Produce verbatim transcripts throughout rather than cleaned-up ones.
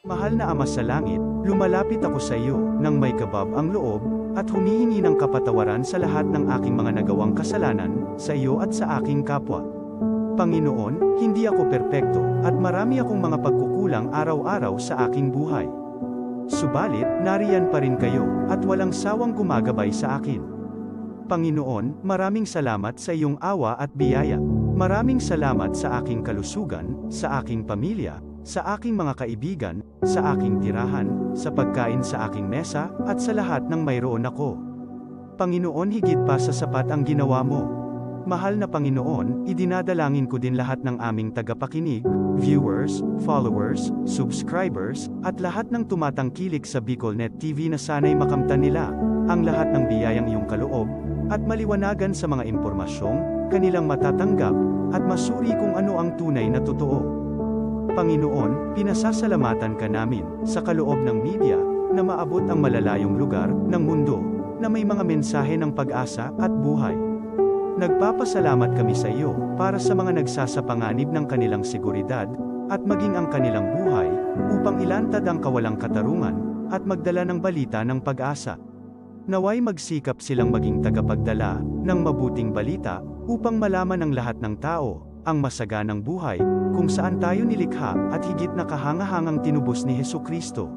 Mahal na Ama sa Langit, lumalapit ako sa iyo nang may kabab ang loob at humihingi ng kapatawaran sa lahat ng aking mga nagawang kasalanan sa iyo at sa aking kapwa. Panginoon, hindi ako perpekto at marami akong mga pagkukulang araw-araw sa aking buhay. Subalit, nariyan pa rin kayo at walang sawang gumagabay sa akin. Panginoon, maraming salamat sa iyong awa at biyaya. Maraming salamat sa aking kalusugan, sa aking pamilya, sa aking mga kaibigan, sa aking tirahan, sa pagkain sa aking mesa, at sa lahat ng mayroon ako. Panginoon, higit pa sa sapat ang ginawa mo. Mahal na Panginoon, idinadalangin ko din lahat ng aming tagapakinig, viewers, followers, subscribers, at lahat ng tumatangkilik sa BicolNet T V na sana'y makamtan nila ang lahat ng biyayang iyong kaloob at maliwanagan sa mga impormasyong kanilang matatanggap at masuri kung ano ang tunay na totoo. Panginoon, pinasasalamatan ka namin sa kaloob ng media na maabot ang malalayong lugar ng mundo na may mga mensahe ng pag-asa at buhay. Nagpapasalamat kami sa iyo para sa mga nagsasapanganib ng kanilang seguridad at maging ang kanilang buhay upang ilantad ang kawalang katarungan at magdala ng balita ng pag-asa. Naway magsikap silang maging tagapagdala ng mabuting balita upang malaman ng lahat ng tao ang masaganang buhay kung saan tayo nilikha at higit na kahangahangang tinubos ni Jesu-Cristo.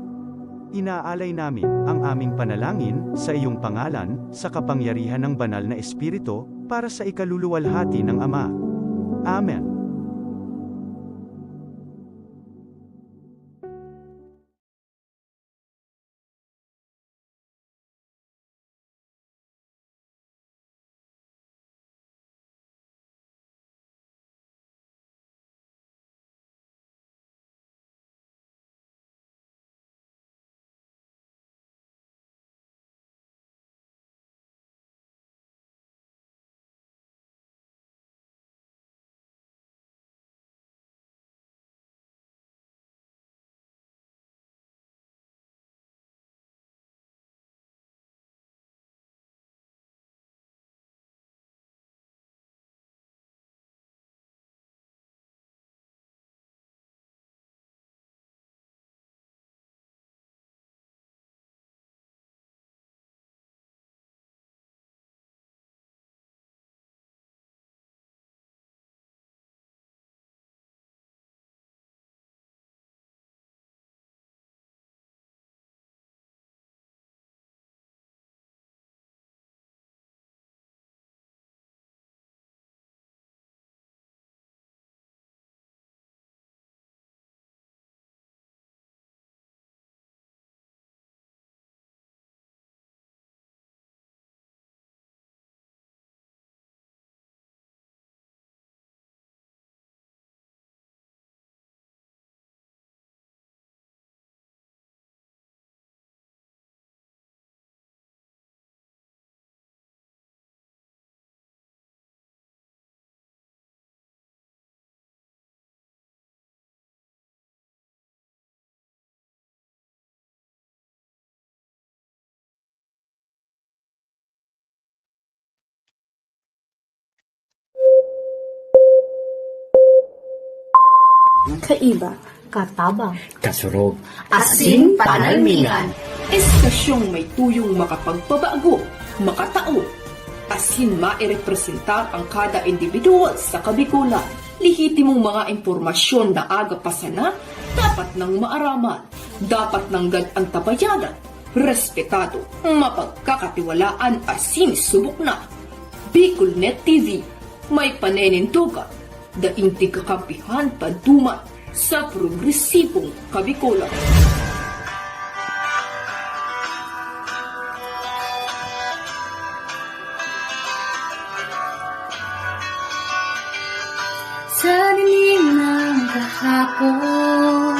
Inaalay namin ang aming panalangin sa iyong pangalan, sa kapangyarihan ng Banal na Espiritu, para sa ikaluluwalhati ng Ama. Amen. Kaiba, katabang, kasurog, asin panalmingan. Estasyong may tuyong makapagpabago, makatao, asin mairepresentar ang kada individual sa Kabikolan. Lehitimong mga impormasyon na aga pa sana, dapat nang maaraman, dapat nang gad-antabayanan, respetado, mapagkakatiwalaan asin subok na. Bicol Net T V, may paninindugan, daing tigkakampihan paduman sa progresibong Kabikolan. Sa dinig ng kahapon,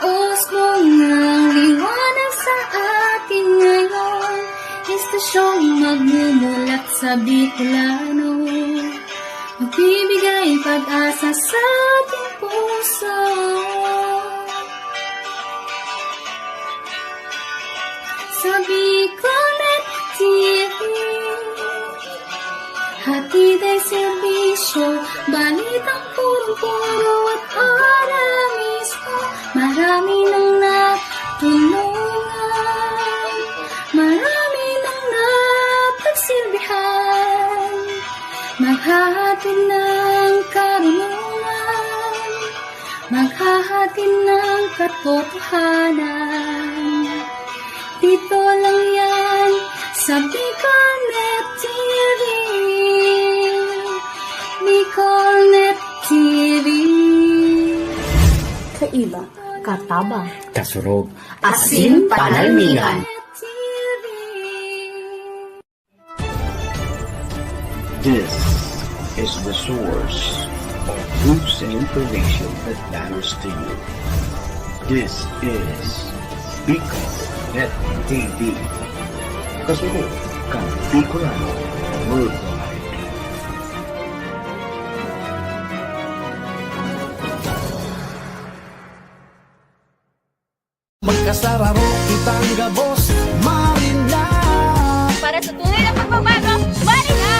usbong ng liwanag sa atin ngayon, estasyong magmumulat sa Bicolano. Magbibigay pag-asa sa ating puso. Sa Bicolnet T V, hatid ay serbisyo, balitang punong-puno at para mismo. Mara- Maghahatid ng karunungan, maghahatid ng katotohanan. Dito lang yan sa Bicolnet T V. Bicolnet T V. Kaiba, katabang, kasurog, asin panalmingan. This is the source of news and information that matters to you. This is Bicol Net T V. Kasunod kan Bicolano Worldwide. Magkasararo kitang gabos, Marina. Para sa tunay na pagbabago, Marina!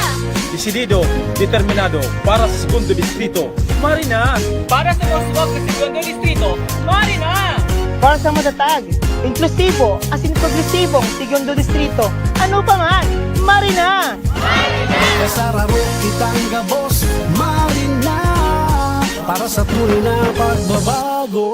Desidido, determinado para sa Segundo Distrito, Marina! Para sa mga suwag na Segundo Distrito, Marina! Para sa matatag, inklusibo, asin progresibong Segundo Distrito, ano pa man, Marina! Magkasararo kitang gabos, Marina. Para sa tunay na pagbabago.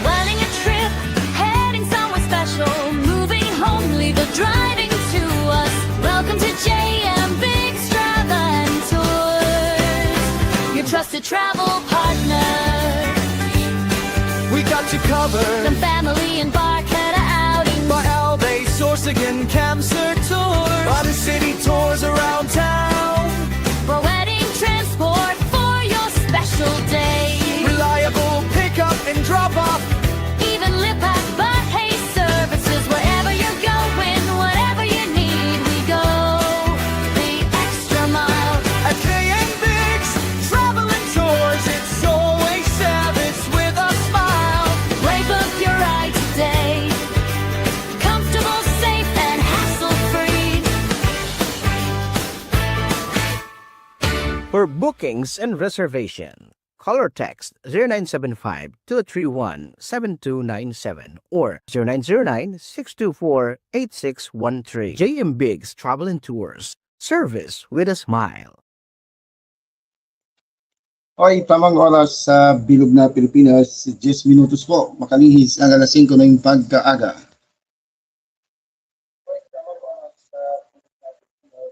Planning a trip, heading somewhere special, moving home, leave the driving to us. Welcome to J M Biggs Travel and Tours, your trusted travel partner. We got you covered. From family embark at a outing. By Albay, Sorsogon, Camsur Tours. By the city tours around town. For wedding transport for your special day. Reliable pickup and drop off. Even Lipat Barhay services. Wherever you're going, whatever you need, we go the extra mile. At J M Biggs Travel and Tours, it's always Sabbaths with a smile. Break up your ride today. Comfortable, safe, and hassle-free. For bookings and reservation, call or text zero nine seven five, two three one, seven two nine seven or zero nine zero nine, six two four, eight six one three. J M Biggs Travel and Tours. Service with a smile. Oy, tamang oras sa bilog na Pilipinas, diyes minutos po. Makalihis ang alas singko na yung pagkaaga.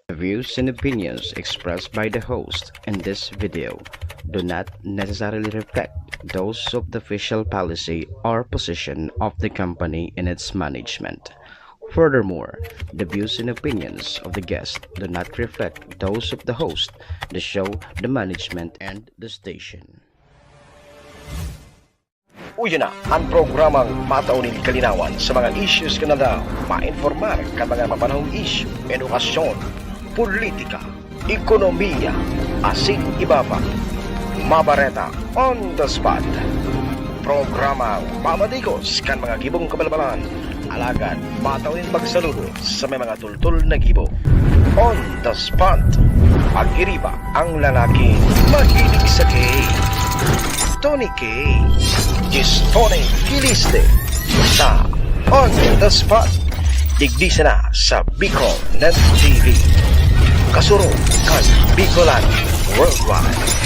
The views and opinions expressed by the host in this video do not necessarily reflect those of the official policy or position of the company and its management. Furthermore, the views and opinions of the guest do not reflect those of the host, the show, the management, and the station. Uya na an programang matao nin kalinawan sa mga issues kan aldaw, mainformar kan mga mapanahong isyu, edukasyon, politika, ekonomiya, asin iba pa. Mabareta on the spot. Programang mamadigos kan mga gibong kabalbalan, alagad matao nin pagsalubo sa may mga tultol na gibo. On the spot. Pag-iriba ang lalaking mahilig sa K. Tony K. Gistone Kiliste sa On the Spot. Digdi sana sa Bicol Net T V. Kasurog kan Bicolano Worldwide.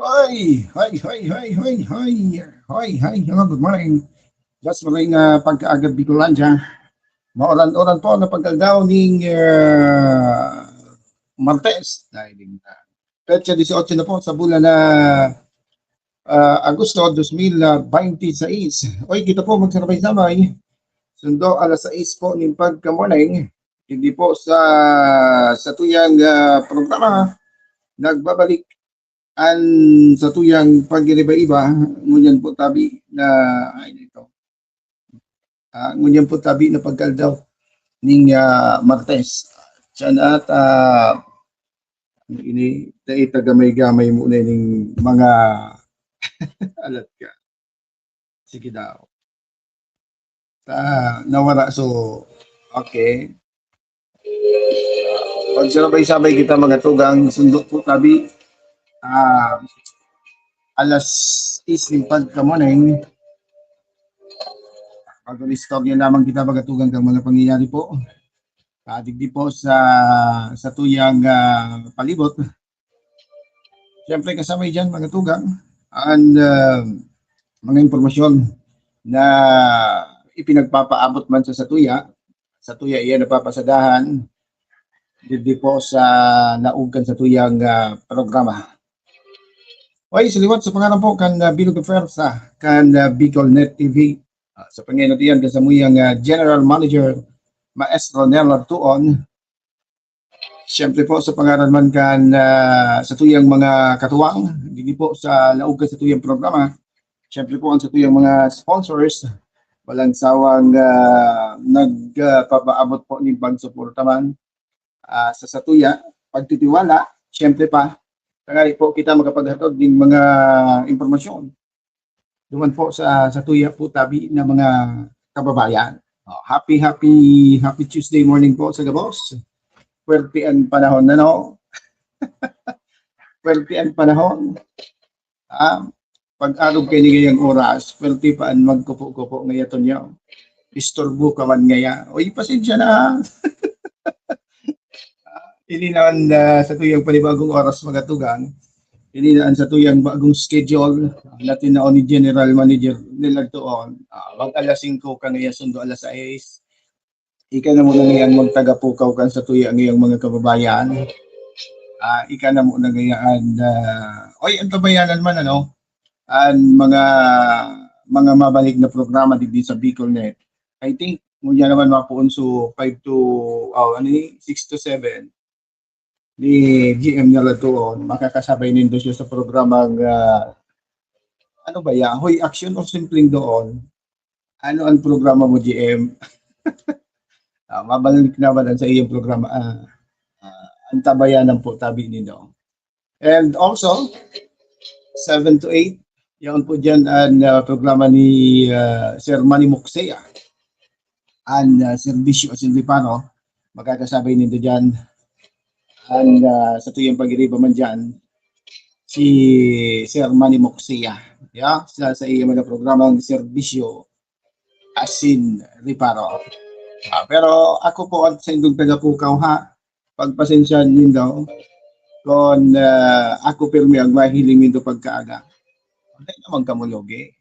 Hi, hi, hi, hi, hi, hi. Hi, hi, hello, good morning. Just maray nga pagkaaga Bicolandia. Mauran-uran po na pagkaldaw ning, ah, Martes. Dahil din, ah, petsa dieciocho na po sa bulan na, ah, Agosto dos mil veintiseis. Oy, kita po magsabay-sabay. Sundo alas sais po ning pagka-morning. Hindi po sa, sa tuyang, ah, programa. Nagbabalik an satuyang pag-iriba-iba, ngunyan po tabi na, ay, ito. Ah, ngunyan po tabi na pagkaldaw ning, ah, Martes. Tiyan at, ah, ini, dai tagamay-gamay muna ning mga alat ka. Sige daw. Ah, nawara. So, okay. Pagsabay-sabay kita, mga tugang, sundo po tabi. Ah, alas sais ning pagka-morning. Mag-istorya lamang kita, mga tugang, kan mga pangyayari po. Ah, digdi po sa, sa tuyang, ah, palibot. Siyempre, kasabay diyan, mga tugang, ang, ah, mga impormasyon na ipinagpapaabot man sa satuya, satuya iyan napapasadahan, digdi po sa laog kan satuyang, ah, programa. Okay, sa liwat sa pangaran po kan, ah, Bill Gafersa, kan, ah, Bicol Net T V. Ah, sa pangenot iyan, kasamuyang, ah, General Manager, Maestro Nel Artuon. Siyempre po, sa pangaran man kan, ah, satuyang mga katuwang, digdi po sa laog kan satuyang programa. Siyempre po, ang satuyang mga sponsors, walang sawang, ah, nagpapaabot po nin pagsuporta man, ah, sa satuya, pagtitiwala, siyempre pa, tanganing po kita makapaghatod nin mga impormasyon duman po sa, sa tuya po tabi na mga kababayan. Oh, happy, happy, happy Tuesday morning po sa gabos. Puwerte ang panahon, ano? Puwerte ang panahon. Ah, pag-arog kaini ngayang oras, puwerte pa an magkupo-kupo ngaya, Tonyo. Isturbo ka man ngaya. Oy, pasensya na. Ini na an, ah, satuyang panibagong oras, mga tugang. Ini na an satuyang bagong schedule na tinao ni General Manager Nel Artuon. Ah, mag alas singko ka ngaya, sundo alas sais. Ika na muna ngayan magtagapukaw kan satuya ngayang mga kababayan. Ah, ika na muna ngayan, ah, oy, ang tabayanan man, ano, an mga, mga mabalik na programa digdi sa Bicol Net. I think, ngunyan naman mapoon so five to, oh, ano ni, six to seven ni G M Nel Artuon, makakasabay nindo siya sa programang, ah, ano ba yan? Hoy Action o Simpleng Doon? Ano ang programa mo, G M? Ah, mabalik naman ang sa iyong programa. Ah, ah, ang tabayanan po, tabi nindo. And also, seven to eight, yaon po dyan ang, ah, programa ni, ah, Sir Manny Moksea. An, ah, serbisyo asin reparo, makakasabay nindo dyan. An, ah, satuyang pag-iriba man dyan, si Sir Manny Moksea. Ya, sa, sa iya mga programang serbisyo asin reparo. Ah, pero ako po an saindong tagapukaw, ha. Pagpasensyahan nindo kun, ah, ako pirmi ang mahiling nindo pagkaaga. Dai naman kamo lugi.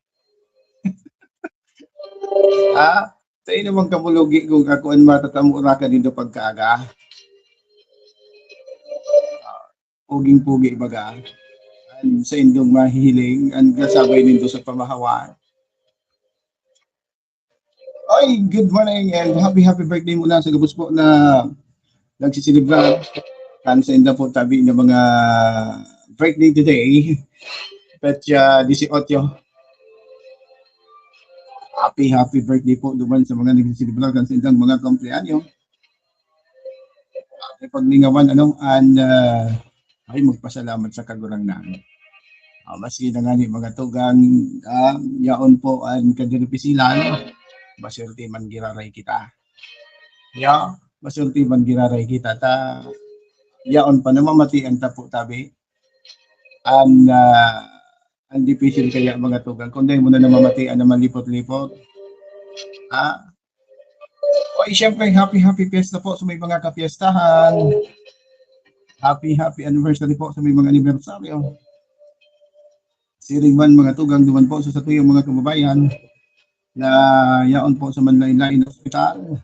Ha? Dai naman kamo lugi kun ako an matatamo rakan nindo pagkaaga. Ah, puging-pugi baga. An saindong mahihiling, an kasabay nindo sa pamahawan. Oy, good morning and happy, happy birthday muna sa gabos po na nagsiselebrar. Kan sainda po tabi na mga birthday today, petsa dieciocho. Happy, happy birthday po duman sa mga nagsiselebrar kan saindang mga kumpleanyo. Happy paglingawan, ano, and, ah, ay, magpasalamat sa Kagurangnan. Ah, maski na ngani, mga tugang, ah, yaon po an kadiripisil, maswerte man giraray kita. Ya, maswerte man giraray kita ta yaon pa, namamatian ta po tabi. An, ah, an dipisil kaya, mga tugang, kung dai mo na namamatian na malipot-lipot. Ah, oy, siyempre, happy, happy fiesta po sa may mga kapiestahan. Happy, happy anniversary po sa may mga anibersaryo. Siring man, mga tugang, duman po sa satuyang mga kababayan na yaon po sa manlain-lain na ospital.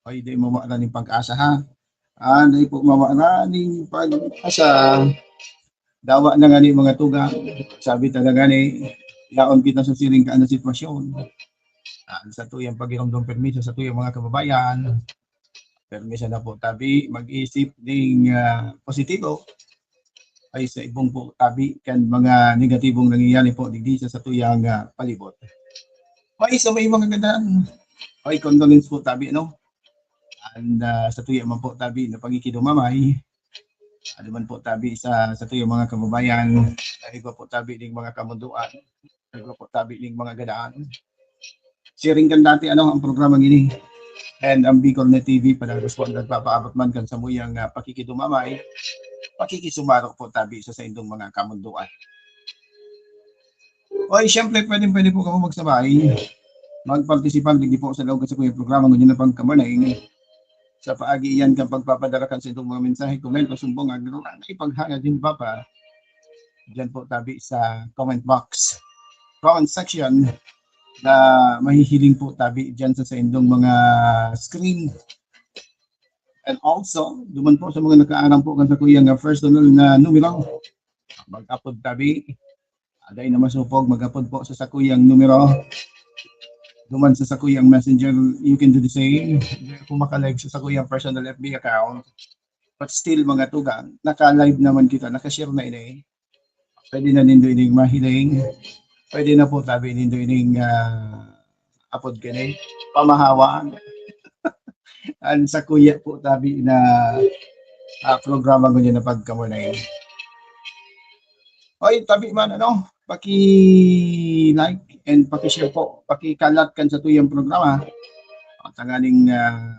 Ay, di mawala nin pag-asa, ha? Ah, di po mawala nin pag-asa. Dawa na ngani, mga tugang. Sabi talaga ni, yaon kita sa siring kaan na sitwasyon. Ah, satuyang pagiromdom permi sa satuyang mga kababayan. Permi sana po tabi, mag-isip ding, ah, positibo. Ay, sa ibong po tabi kan mga negatibong nangyayari po digdi sa satuyang, ah, palibot. Ay, sa may mga gadan. Ay, condolence po tabi, no? And, ah, satuya man po tabi na pagikidumamay. Ano man po tabi sa satuyang mga kababayan, nagwa po tabi ning mga kamundoan, nagwa po tabi ning mga gadaan. Siring kan dati, ano, ang programang ini. And ang Bicol Net T V, padagos po ang nagpapaabot man kan samuyang, ah, pakikidumamay, pakikisumaro po tabi sa saindong mga kamundoan. Oy, siyempre, pwedeng-pwede po kamo magsabay, magpartisipar digdi po sa laog sa kuyang programa ngunyan na pagkamaning. Sa paagi iyan kan pagpapadara kan saindong mga mensahe, komento, sumbong, agraman, ipaghangad nin Papa, diyan po tabi sa comment box, comment section, na mahihiling po tabi diyan sa saindong mga screen. And also, duman po sa mga nakaaram po kan sakuyang, ah, personal na numero, mag-apod tabi. Aday na masupog, mag-apod po sa sakuyang numero. Duman sa sakuyang messenger, you can do the same. Di ako maka-live sa sakuyang personal F B account. But still, mga tugang, naka-live naman kita, naka-share na ini. Pwede na nindo ining mahiling. Pwede na po tabi nindo ining, ah, apod kini, pamahawaan. An sakuya po tabi na, ah, programa ngunyan na pagkamunay. Oy, tabi man, ano, paki-like and paki-share po, pakikalat kan satuyang programa. At tanganing, ah,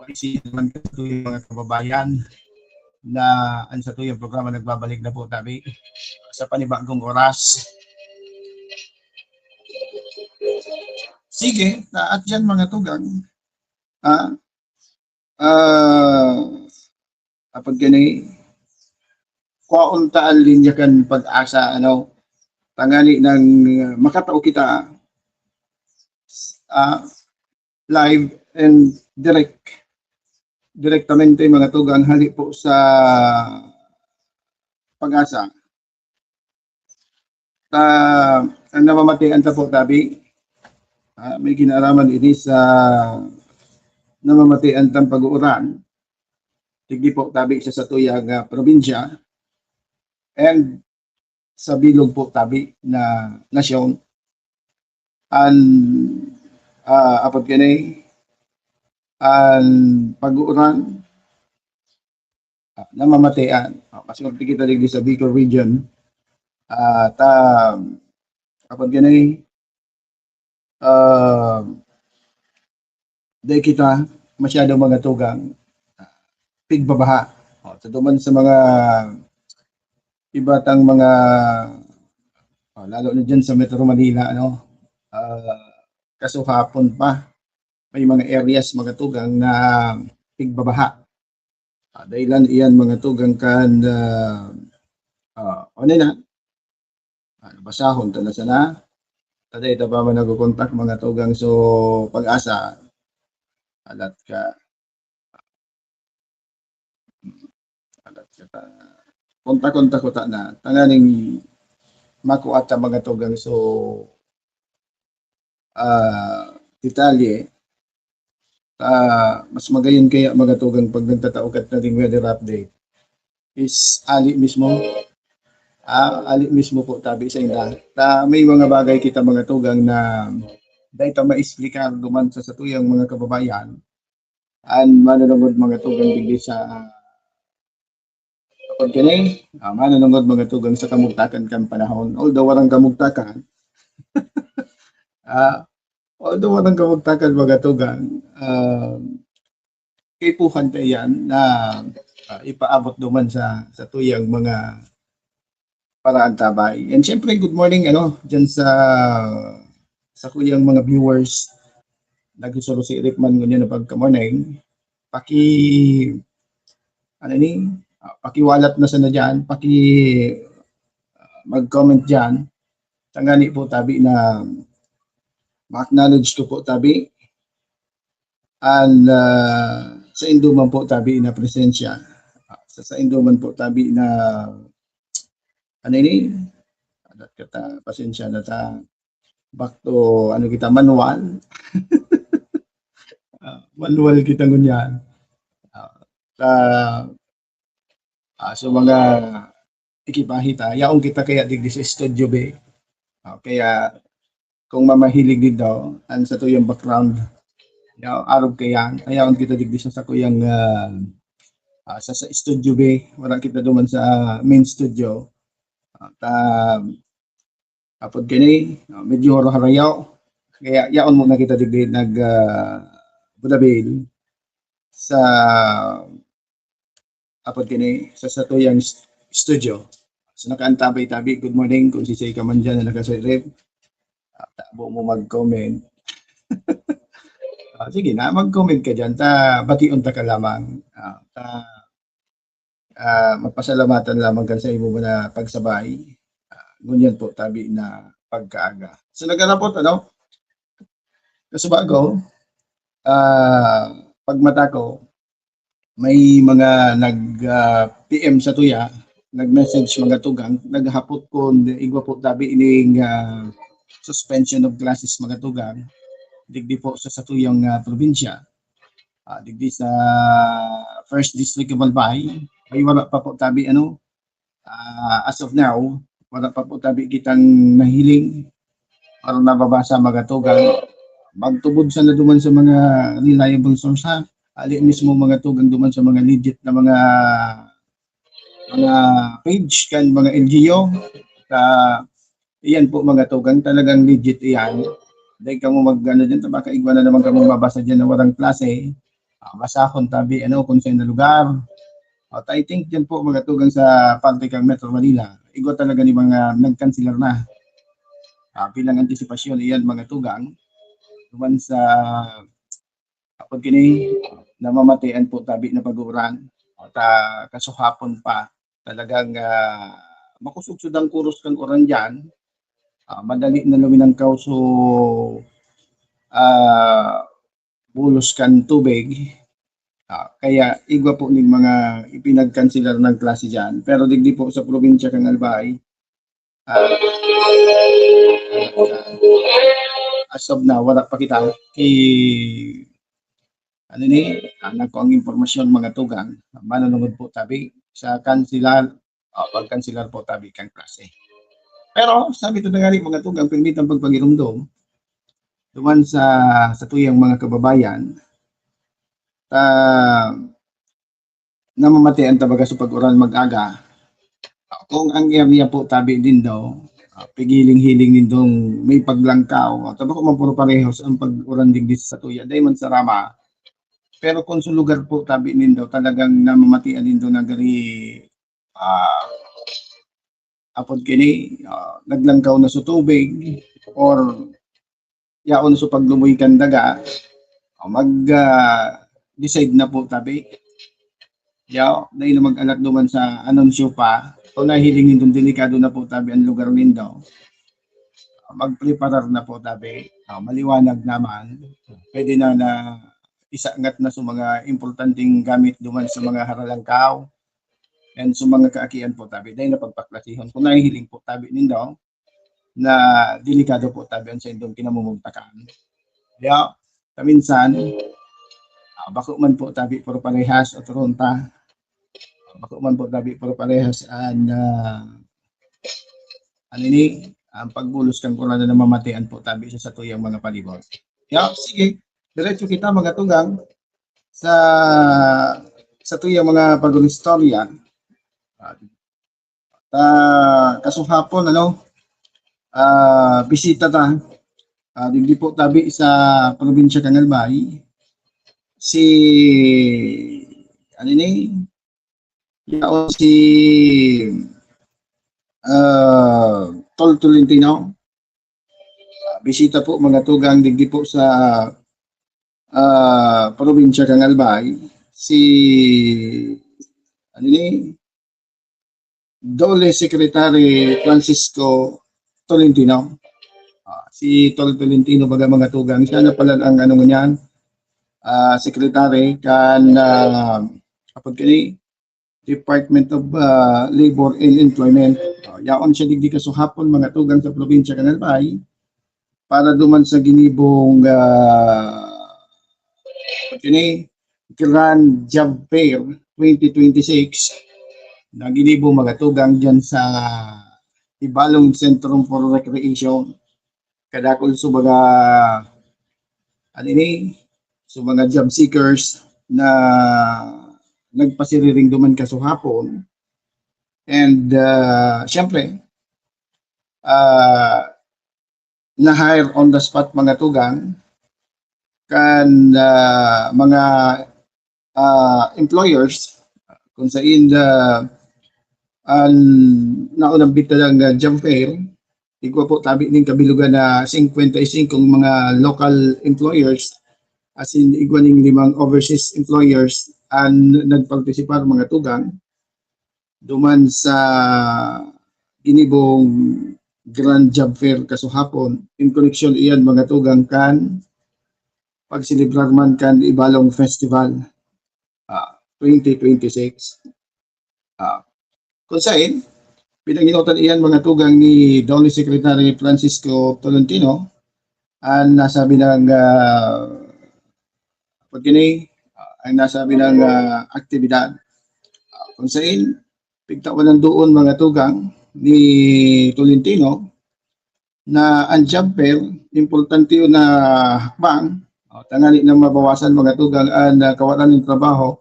maisip man kan satuyang mga kababayan na an satuyang programa nagbabalik na po tabi sa panibagong oras. Sige, ta-, at diyan, mga tugang, ah, ah, apod kani, kwaon ta an linya kan Pag-asa, ano, tangani nang, ah, makatao kita, ah, live and direct, direktamente, mga tugang, hali po sa Pag-asa. Ta, an namamatian ta po tabi, ah, may kinaraman ini sa namamatian tang pag-uuran. Digdi po tabi sa satuyang, ah, probinsya and sa bilog po tabi na nasyon. An, ah, apod kani, an pag-uuran, ah, namamatian. Ah, mas magpikit na digdi sa Bicol region. Ah, ta, apod kani, ah, dai kita masyado mga tugang, ah, pigbabaha. O, sa duman sa mga iba tang mga, o, lalo na dyan sa Metro Manila, ano, ah, kasuhapon pa, may mga areas, mga tugang, na pigbabaha. Ah, dahilan iyan, mga tugang, kan, ah, ah, ano na, ah, basahon ta na sana. Taday ta pa man nagkokontak, mga tugang, so Pag-asa. Alat ka. Alat ka ta. Kontak-kontak ko ta na. Tanganing makua ta, mga tugang, so, ah, detalye. Ah, mas magayon kaya, mga tugang, pag nagtatao ka na ding weather update, is ali mismo Ah, ali mismo po tabi sa inda. Ta may mga bagay kita mga tugang na dai ta maexplicar duman sa satuyang mga kababayan. An manunungod mga tugang digdi sa, apod kini, ah, manunungod mga tugang sa kamugtakan kan panahon. Although warang kamugtakan, ah, although warang kamugtakan mga tugang, ah, kaipuhan ta iyan na, ah, ipaabot duman sa, sa tuyang mga paraan ta bay. And siyempre, good morning, ano, dyan sa, sa kuyang mga viewers. Nagsusurusirik man ngunyan na pagka-morning. Paki, ano ni, ah, pakiwalat na sana dyan, paki, ah, mag-comment dyan. Tangani po tabi na ma-acknowledge ko po tabi. And, ah, sa indo man po tabi na presensya. Ah, sa, sa indo man po tabi na, ano ini? Adat ka ta, pasensya na ta. Back to, ano kita, manual. Ah, manual kita ngunyan. Ah, sa, ah, so mga ekipahe ta, yaon kita kaya digdi sa Studio B. Ah, kaya kung mamahilig digdi, ang satuyang background, ya-, arog kaya, yaon kita digdi sa sakuyang, ah, ah, sa, sa Studio B, wala kita duman sa main studio. Ah, ta, apod kini, ah, medyo haraw-harayaw. Kaya yaon muna kita digdi nag, ah, Budabil sa, apod kini, sa satuyang st-, studio. So, nakaantabay tabi, good morning, kung sisay ka man dyan na nakasirip. Ah, tabo mo mag-comment. Ah, sige na, mag-comment ka dyan. Ta, bation ta ka lamang. Ah, ta, ah, mapasalamatan lamang kan sa imo na pagsabay. Ah, ngunyan po, tabi na pagkaaga. So, nagarapot, ano? Kasubago, ah, pagmata ko, may mga nag, ah, P M sa tuya, nag-message mga tugang, naghapot kun igwa po tabi ining, ah, suspension of classes mga tugang, digdi po sa satuyang, ah, probinsya. Ah, digdi sa First District of Albay, ay wala pa po tabi ano, ah, as of now, wala pa po tabi kitang nahiling or nababasa mga tugang. Magtubod sana duman sa mga reliable source, ha? Ali mismo mga tugang duman sa mga legit na mga, mga page kan mga L G U. Sa, iyan po mga tugang, talagang legit iyan. Dahil kamo mag, ano dyan, baka igwa na naman kamo mabasa dyan na walang klase. Ah, basahon tabi, ano, kung saan na lugar. At I think dyan po, mga tugang sa parte kang Metro Manila, igwa talaga ni mga nagkanselar na. Ah, bilang antisipasyon, iyan, mga tugang, duman sa, apod kini, namamatian po tabi na pag-uuran. At, ah, kasuhapon pa, talagang, ah, makusog-sud ang kuros kang uran dyan. Ah, madali na luminangkaw, so, ah, bulos kan tubig. Ah, kaya igwa po ning mga ipinagkanselar ng klase dyan. Pero digdi po sa probinsya kang Albay, ah, as of now, wala pa kita ki-, ano ni, ah, nako ang impormasyon, mga tugang, manunungod po tabi sa kanselar, ah, pagkanselar po tabi kan klase. Pero sabi to na nga ni, mga tugang, pirmi tang pagpangirumdom duman sa, sa tuyang mga kababayan, ta, namamatian ta baga sa pag-uran mag-aga. Kung ang area po tabi nindo, ah, pigiling-hiling nindong may paglangkaw, ta bako man puro parehos ang pag-uran digdi sa tuya, dai man sa rama. Pero kung sa lugar po tabi nindo, talagang namamatian nindo na gari, ah, apod kini, ah, naglangkaw na sa tubig or yaon sa paglumoy kan daga, ah, mag, ah, decide na po tabi. Yaw, dai na mag-alat duman sa anunsyo pa. Kung nahiling nindong delikado na po tabi ang lugar nindo, ah, magpreparar na po tabi. Ah, maliwanag naman. Pwede na na isangat na sa mga importanteng gamit duman sa mga haralangkaw and sa mga kaakian po tabi. Dai na pagpaklasihon. Kung nahihiling po tabi nindo, na delikado po tabi an saindong kinamumugtakan. Kaya, kaminsan, ah, bako man po tabi puro parehas, otoron ta. Bako man po tabi puro parehas an, ah, ano ini, ang pagbulos kan korona na mamatian po tabi sa satuyang mga palibot. Ya, sige, diretso kita, mga tugang, sa satuyang mga pag-istorya. Ah, ta, kasuhapon, ano, ah, bisita ta, ah, digdi po tabi sa probinsya kan Albay. Si, ano ini? Yaon si, ah, Tol Tolentino. Bisita po, mga tugang, digdi po sa, ah, probinsya kan Albay. Si, ano ini? Dole Secretary Francisco Tolentino. Ah, si Tol Tolentino, baga, mga tugang, siya na pala ang, ano, ngunyan, ah, secretary kan, ah, apod kani, Department of, ah, Labor and Employment. Ah, yaon siya digdi kasuhapon, mga tugang, sa probinsya kan Albay para duman sa ginibong, ah, apod kani, Grand Job Fair twenty twenty-six na ginibo, mga tugang, dyan sa Ibalong Centrum for Recreation. Kadakul sa mga, ano ini, sa mga job seekers na nagpasiriring duman kasuhapon. And, ah, siyempre, ah, na-hire on the spot, mga tugang, kan, ah, mga, ah, employers, kung sain, ah, an naunang bitalang, ah, job fair, igwa po tabi ning kabilugan na singkwenta y singko mga local employers, asin igwa ning limang overseas employers an nagpartisipar, mga tugang, duman sa ginibong Grand Job Fair kasuhapon, in koneksyon iyan, mga tugang, kan pagselebrar man kan Ibalong Festival, ah, twenty twenty-six. Ah, kung sain, pinanginotan iyan, mga tugang, ni Dole Secretary Francisco Tolentino, an nasabi nang, ah, apod kini, ah, an nasabi nang, ah, aktibidad. Ah, kung sain, pigtawanan doon, mga tugang, ni Tolentino na ang job fair, importante yun na hakbang, o, tangani na mabawasan, mga tugang, an, ah, kawalan ng trabaho,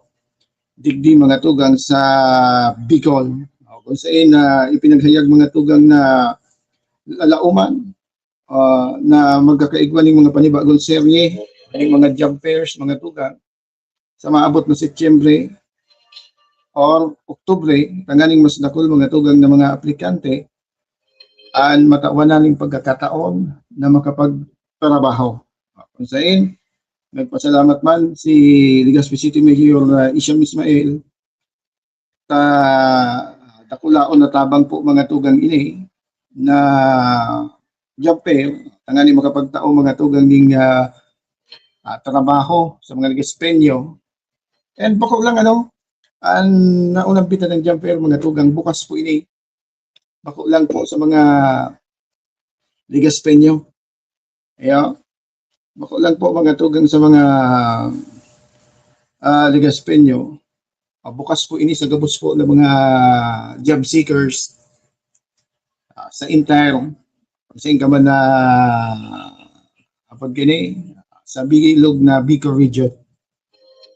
digdi, mga tugang, sa Bicol. O, kung sain na ipinaghayag, mga tugang, na lalauman, ah, na magkakaigwa ning mga panibagong serye, ning mga job fairs, mga tugang, sa maabot na Setyembre or Oktubre, tanganing mas dakul, mga tugang, na mga aplikante an matawan na ning pagkakataon na makapagtrabaho. Kung sain, nagpasalamat man si Legazpi City Mayor, ah, Isham Ismail, ta dakulaon na tabang po, mga tugang, ini na job fair, tanganing makapagtao, mga tugang, ning, ah, ah, trabaho sa mga Legazpeño. And bako lang, ano, an naunang bitalang job fair, mga tugang, bukas po ini. Bako lang po sa mga Legazpeño. Ayo. Bako lang po, mga tugang, sa mga, ah, Legazpeño. Ah, bukas po ini sa gabos po ng mga job seekers, ah, sa entire, sain ka man na, apod kini, sa bilog na Bicol region.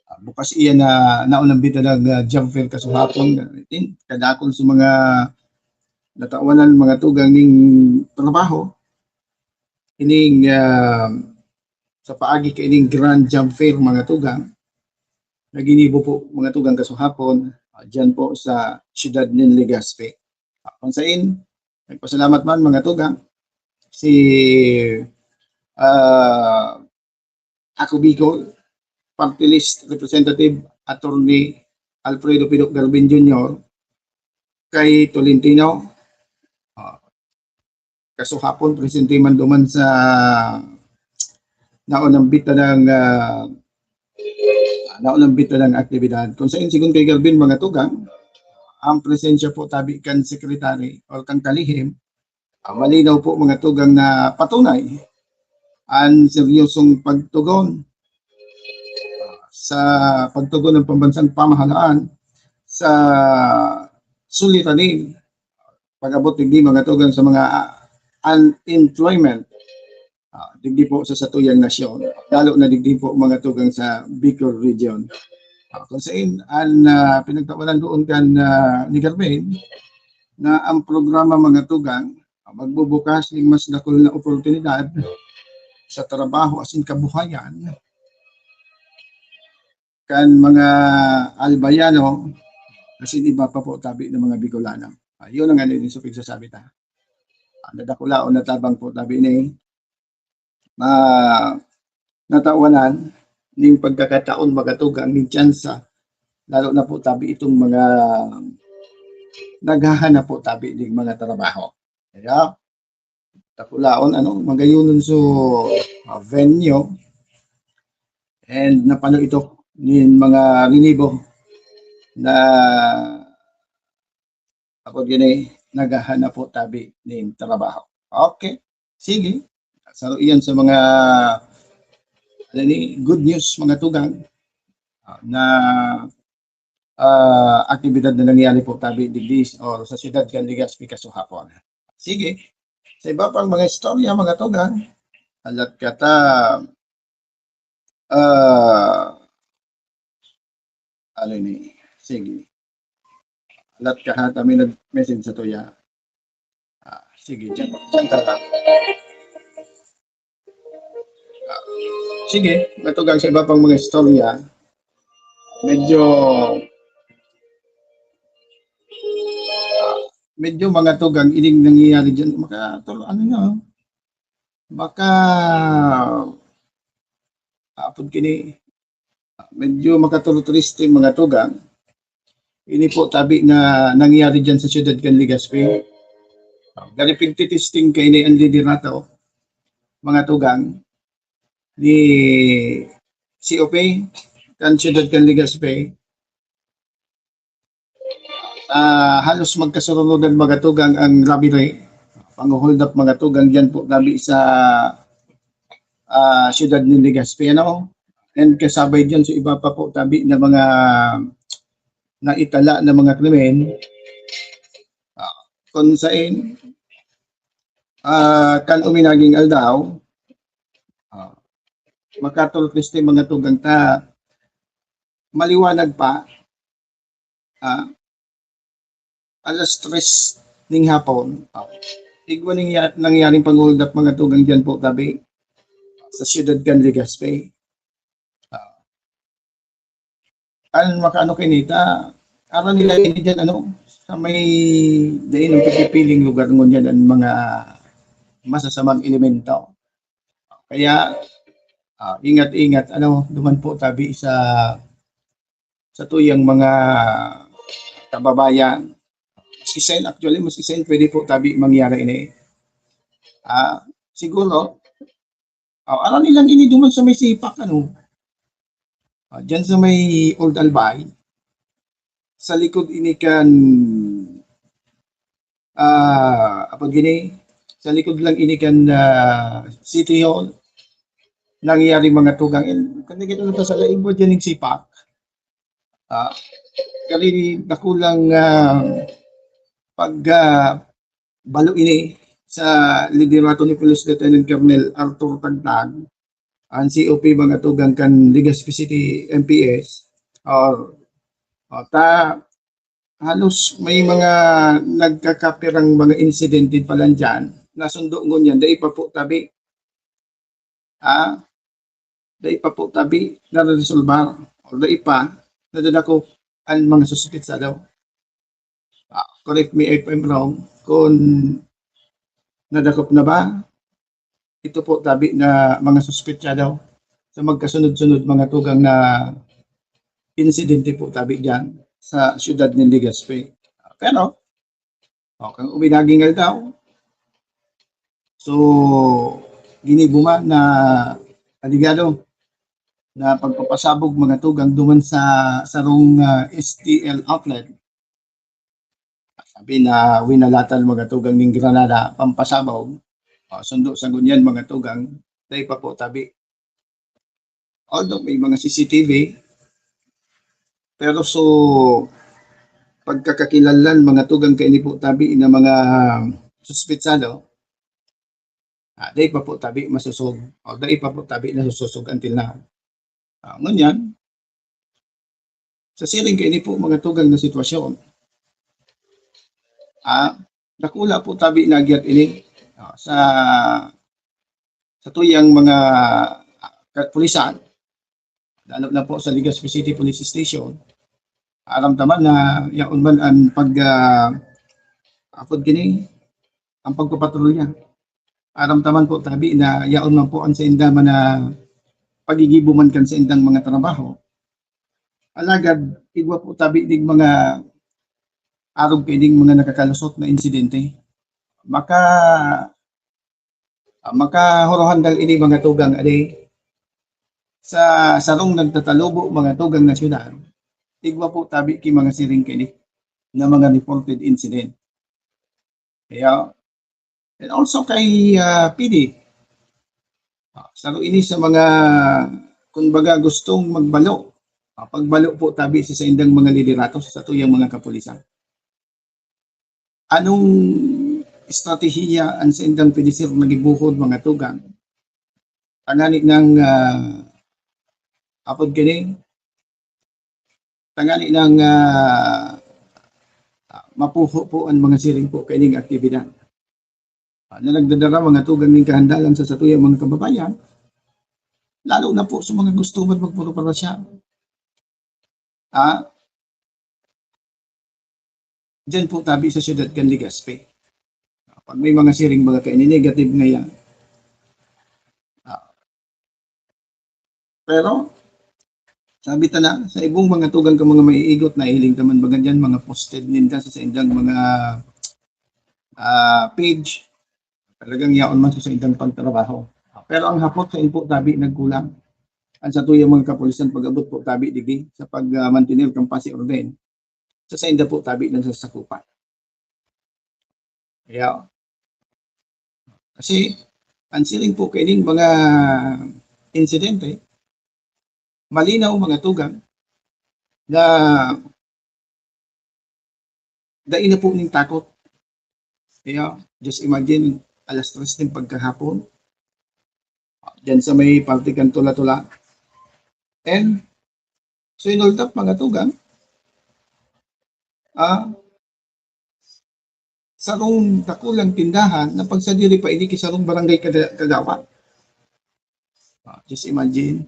Ah, bukas iyan na naunang bitalang, ah, job fair kasuhapon. Kadakul sa mga natawanan, mga tugang, ning trabaho, ining, ah, sa paagi kaining Grand Job Fair, mga tugang, na ginibo po, mga tugang, kasuhapon, ah, dyan po sa siyudad nin Legazpi. Ah, kung sain, nagpasalamat man, mga tugang, si, ah, Ako Bicol Party List Representative Attorney Alfredo Pidot Garbin Junior kay Tolentino. Ah, kasuhapon, presente man duman sa naunang bitalang, ah, naunang bitalang aktibidad. Kung sain, sigon kay Garbin, mga tugang, ang presensya po tabi kan secretary or kan kalihim, ah, malinaw po, mga tugang, na patunay an seryosong pagtugon sa pagtugon ng pambansang pamahalaan sa suliranin pag-abot digdi, mga tugang, sa mga, ah, unemployment, ah, digdi po sa satuyang nasyon, lalo na digdi po, mga tugang, sa Bicol region. Ah, kung sain an, ah, pinagtawanan doon kan, ah, ni Carmen, na ang programa, mga tugang, ah, magbubukas ning mas dakul na oportunidad sa trabaho asin kabuhayan kan mga Albayano asin iba pa po tabi ng mga Bicolano. Ah, yun ang ano, yung sa pagsasabi ta. Ah, nadakulaon na tabang po tabi ni ma-, natawanan ning pagkakataon, mga tugang, ning tsansa, lalo na po tabi itong mga naghahanap po tabi ning mga trabaho. Kaya, dakulaon, ano, magayunon so, ah, venue, and napano ito nin mga rinibo na, apod gini, naghahanap po tabi nin trabaho. Okay. Sige. Saro iyan sa mga, ano ni, good news, mga tugang, ah, na, ah, aktibidad na nangyari po tabi digdi o sa siyudad kan Legazpi kasuhapon. Sige. Sa iba pang mga istorya, mga tugang, alat kata, ah, ano ni? Sige. Alat ka ha, kami nag-message sa tuya. Ah, sige, diyan, diyan ka lang. Ah, sige, matugang sa iba pang mga istorya. Medyo, ah, medyo, mga tugang, ining nangyayari dyan. Maka, ano na, baka, apod kini, medyo makaturutriste, mga tugang. Ini po tabi na nangyari dyan sa siyudad kan Legazpi. Gani pigtitesting kaini an liderato, mga tugang, ni C O P kan siyudad kan Legazpi. Ah, halos magkasurunodan, mga tugang, ang robbery, panghuhold up, mga tugang, diyan po tabi sa, ah, siyudad ni Legazpi, ano? And kasabay diyan sa iba pa po tabi na mga naitala na mga krimen. Ah, kung sain, ah, kan uminaging aldaw, ah, makaturutriste, mga tugang, ta maliwanag pa, ah, alas tres ning hapon, ah, igwa ning ya-, nangyaring panghuhold up, mga tugang, diyan po tabi sa siyudad kan Legazpi. Ah, an makaano kaini ta, aram nila ini diyan, ano, sa may dai nang pipipiling lugar ngunyan an mga masasamang elemento. Kaya, ah, ingat-ingat, ano, duman po tabi sa, sa tuyang mga kababayan. Maski sain, actually, maski sain, pwede po tabi mangyari ini. Ah, siguro, ah, aram nilang ini duman sa may Sipak, ano? Ah, dyan sa may Old Albay, sa likod ini kan, ah, apod gini, sa likod lang ini kan, ah, City Hall, nangyari, mga tugang. And, kan dai kita nagkasala, igwa dyan ning Sipak. Ah, kani dakulang, ah, pag, ah, balo ini sa liderato ni Police Lieutenant Colonel Arthur Tagtag, an C O P, mga tugang, kan Legazpi City M P S, or, o, ta, halos may mga nagkakapirang mga insidente pa lang diyan, nasundo ngunyan, dai pa po tabi. Ah, dai pa po tabi nareresolbar, or dai pa nadadakop an mga suspetsado. Ah, correct me if I'm wrong, kung nadakop na ba, ito po tabi na mga suspetsado sa magkasunod-sunod, mga tugang, na insidente po tabi diyan sa siyudad nin Legazpi. Pero, o, kan uminaging aldaw, so, ginibo man na aligado na pagpapasabog, mga tugang, duman sa sarong, ah, S T L outlet. Sabi na winalatan, mga tugang, ning granada pampasabog. O, sundo sa ngunyan, mga tugang, dai pa po tabi. Although may mga C C T V, pero so, pagkakakilalan mga tugang kaini po tabi na mga suspetsado, ah, dai pa po tabi masusog, o dai pa po tabi nasusog until now. Ah, ngunyan, sa siring kaini po mga tugang na sitwasyon, ah, dakula po tabi na agyat ini, ah, sa, sa tuyang mga, ah, kapulisan, lalo na po sa Legazpi City Police Station. Aram ta man na yaon man ang pag, ah, apod kini, ang pagpapatrolya. Aram ta man po tabi na yaon man po ang sainda man na pagigibo man kan saindang mga trabaho. Alagad igwa po tabi ning mga arog kaining mga nakakalusot na insidente. Maka, ah, makahurohandal ini mga tugang adi sa sarong nagtatalubo mga tugang na syudad. Igwa po tabi ki mga siring kini na mga reported incident. Kaya, and also kay, ah, P D. Ah, saro ini sa mga, kumbaga, gustong magbalo. Ah, pagbalo po tabi sa saindang mga liderato sa satuyang mga kapulisan. Anong estratehiya ang saindang P D sir na gibuhod, mga tugang? Tangani nang, ah, apod kini, tangani nang, ah, mapuho po ang mga siring po kaining aktibidad, ah, na nagdadara mga tugang ning kahandalan sa satuyang mga kababayan, lalo na po sa mga gusto man magporoparasya. Ah, diyan po tabi sa siyudad kan Legazpi. Pag may mga siring baga kaini, negative nga yan. Ah, pero, sabi ta na, sa ibong mga tugang ka mga maiigot, nahiling ta man baga diyan, mga posted ninda sa saindang mga, ah, page, talagang yaon man sa saindang pagtrabaho. Pero ang hapot sa inpo tabi nagkulang. Ang satuyang mga kapulisan pag-abot po tabi digdi sa pag, ah, mantener kan pasi orden sa sainda po tabi na nasasakupan. Kaya, kasi ang siring po kaining mga insidente, malinaw mga tugang na dai na po ning takot. Kaya, just imagine, alas tres ning pagkahapon, diyan sa may parte kan Tula-Tula. And, so, in all that, mga tugang, ah, sarong dakulang tindahan na pagsadiri pa ini ki sarong barangay kada-, kagawad. Ah, just imagine.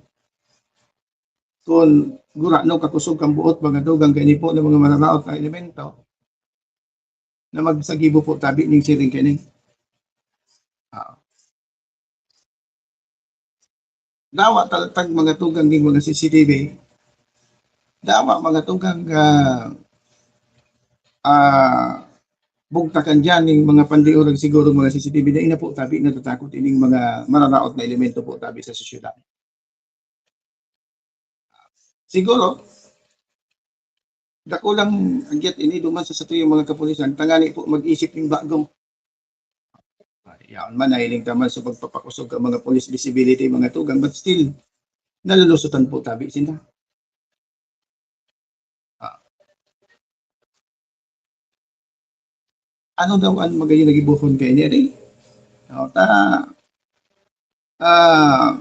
Kun gurano kakusog kan buot mga tugang kaini po na mga mararaot na elemento na magsagibo po tabi ning siring kaini. Ah. Dawa talatag mga tugang ning mga C C T V. Dawa mga tugang, ah, ah, bugtakan diyan ning mga pandiurag siguro mga C C T V na ina po tabi natatakot ining mga mararaot na elemento po tabi sa sosyedad. Siguro, dakulang agyat ini duman sa satuyang mga kapulisan, tangani po mag-isip ning bago. Yaon man, nahiling ta man sa pagpapakusog ang mga police visibility, mga tugang, but still, nalulusutan po tabi sinda. Ah. Ano daw ang magayon na gibohon kaini, ari? O, ta, ah,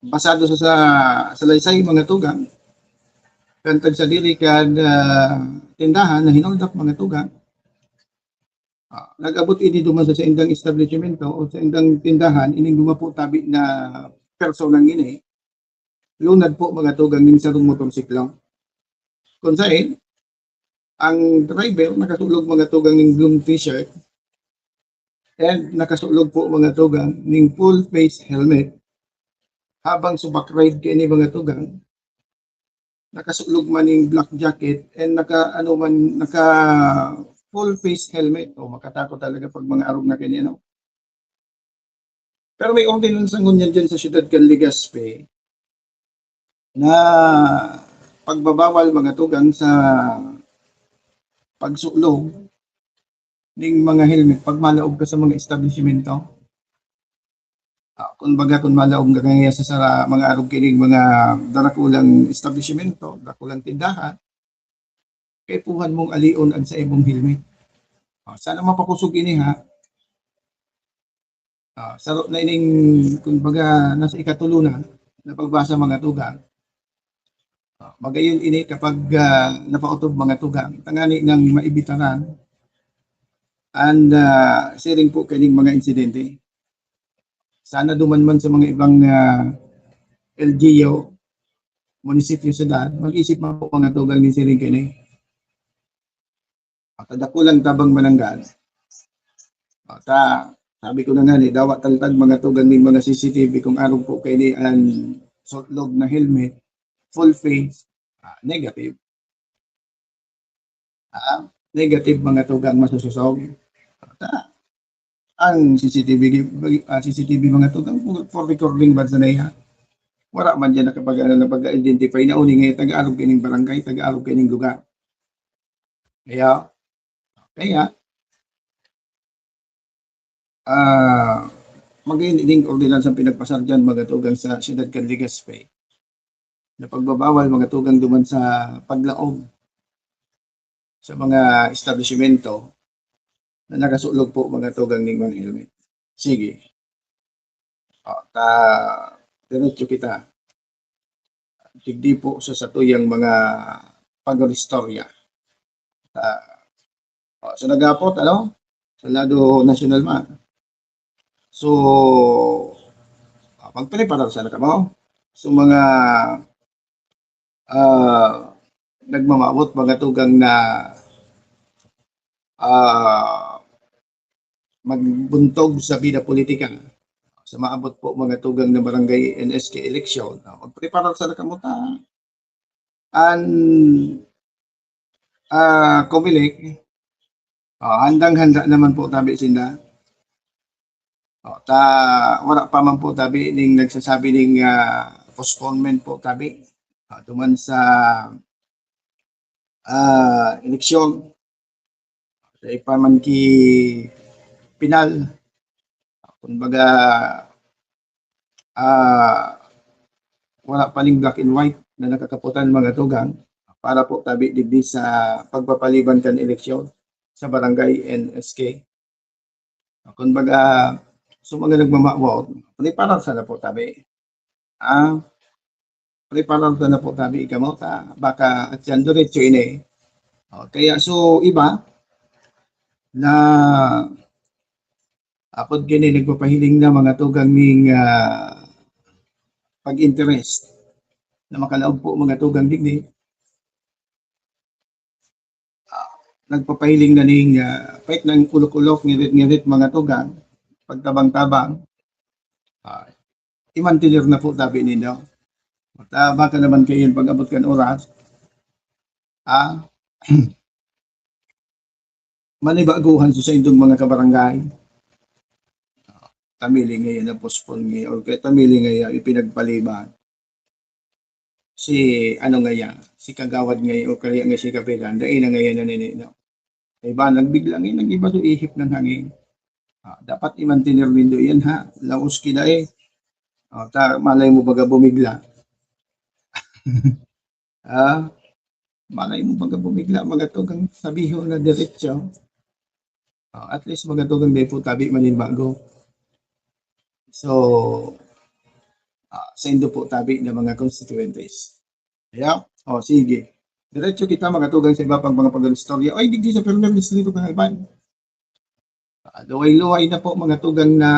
basado sa, sa salaysay, mga tugang, kan tagsadiri kan, ah, tindahan na hinold up, mga tugang, ah, nag-abot ini duman sa saindang establishmento o saindang tindahan, ining dumapo tabi na personang ini, lunad po mga tugang ning sarong motorsiklo. Kun saen, ang driver nakasulog mga tugang ning blue t-shirt and nakasulog po mga tugang ning full face helmet. Habang subak ride kaini mga tugang, nakasulog man ning black jacket and naka, ano man, naka full face helmet. O, makatakot talaga pag mga arog na kaini, ano? Pero may ordinansa ngunyan dyan sa siyudad kan Legazpi na pagbabawal mga tugang sa pagsulog ning mga helmet pag malaog ka sa mga establishmento. Ah, kun baga, kun malaog ka kaya sa, sa mga arog kining mga darakulang establishmento, darakulang tindahan, kaipuhan mong alion an saimong helmet. Ah, sana mapakosog ini, ha. Ah, saro na ining, kumbaga, nasa ikatulo na, na pagbasa, mga tugang. Ah, magayon ini kapag, ah, napaotob, mga tugang, tangani nang maibitaran an, ah, siring po kaining mga insidente. Sana duman man sa mga ibang, ah, L G U, munisipyo, syudad, mag-isip man po, mga tugang, nin siring kaini. At dakulang tabang mananggad. At, ah, sabi ko na nga ni, dawa taltag, mga tugang, ning mga C C T V kung arog po kaini an sutlog na helmet, full face, ah, negative. Ah, negative, mga tugang, masusosog. At, ah, ang C C T V, ah, C C T V, mga tugang, for, for recording ba sa naiya? Wala man diyan nakapag-, ano, nakapag-identify na uni nga taga-arog kaining barangay, taga-arog kaining lugar. Kaya, kaya, ah, magayon ining ordinansa pinagpasar diyan, mga tugang, sa siyudad kan Legazpi, na pagbabawal, mga tugang, duman sa paglaog sa mga establisimento na nakasulog po, mga tugang, ning mga helmet. Sige. O, ta, diretso kita. Digdi po sa satuyang mga pag-istorya. Ta, o, sa nagapot, ano? Sa lado nasyonal man. So, ah, magpreparar sana kamo. So, mga, ah, nagmamawot, mga tugang na, ah, magbuntog sa bida politika. Sa maabot po, mga tugang na barangay N S K election, ah, magpreparar sana kamo ta an, ah, Comelec, ah, handang-handa naman po tabi sinda. O, ta, wala pa man po tabi ning nagsasabi ning, ah, postponement po tabi. Ah, duman sa, ah, eleksyon. Dai pa man ki pinal. Kumbaga, ah, wala pa ning black and white na nakakaputan, mga tugang, para po tabi digdi sa pagpapaliban kan eleksyon sa barangay N S K. Kumbaga, sa mga nagmamawot, preparar sana po tabi. Ah, preparar sana po tabi kamo ta baka at yan diretso ini. O, kaya so iba na apod kini nagpapahiling na, mga tugang, ning, ah, pag-interest na makalaog po, mga tugang, digdi. Ah, nagpapahiling na ning, ah, pait ng ulok-ulok, ngirit-ngirit, mga tugang, pagtabang-tabang. Ah, imantener na po tabi nindo. At, ah, baka naman kayo yung pag-abot kan oras. Ah, manibaguhan sa saindong mga kabarangay. Tamili ngayon na postpone ngayon, or kaya tamili ngayon ipinagpaliban. Si ano ngaya, si kagawad ngaya, o kaya nga si kapitan, dai na ngayon na nini, no? Iba, nagbigla ngayon, nag-iba so ihip ng hangin. Ah, dapat imantener nindo yan, ha? Laos kida eh. Ah, ta, malay mo baga bumigla. Ah, malay mo baga bumigla, mga tugang sabihon na diretso. Ah, at least, mga tugang, dai po tabi manin bago. So, ah, saindo po tabi na mga constituentes. Yeah? O, sige. Diretso kita, mga tugang, sa iba pang mga pag-istorya. Ay, digdi sa Fernandez dito, Kahalban. Ah, luway-luway na po, mga tugang, na,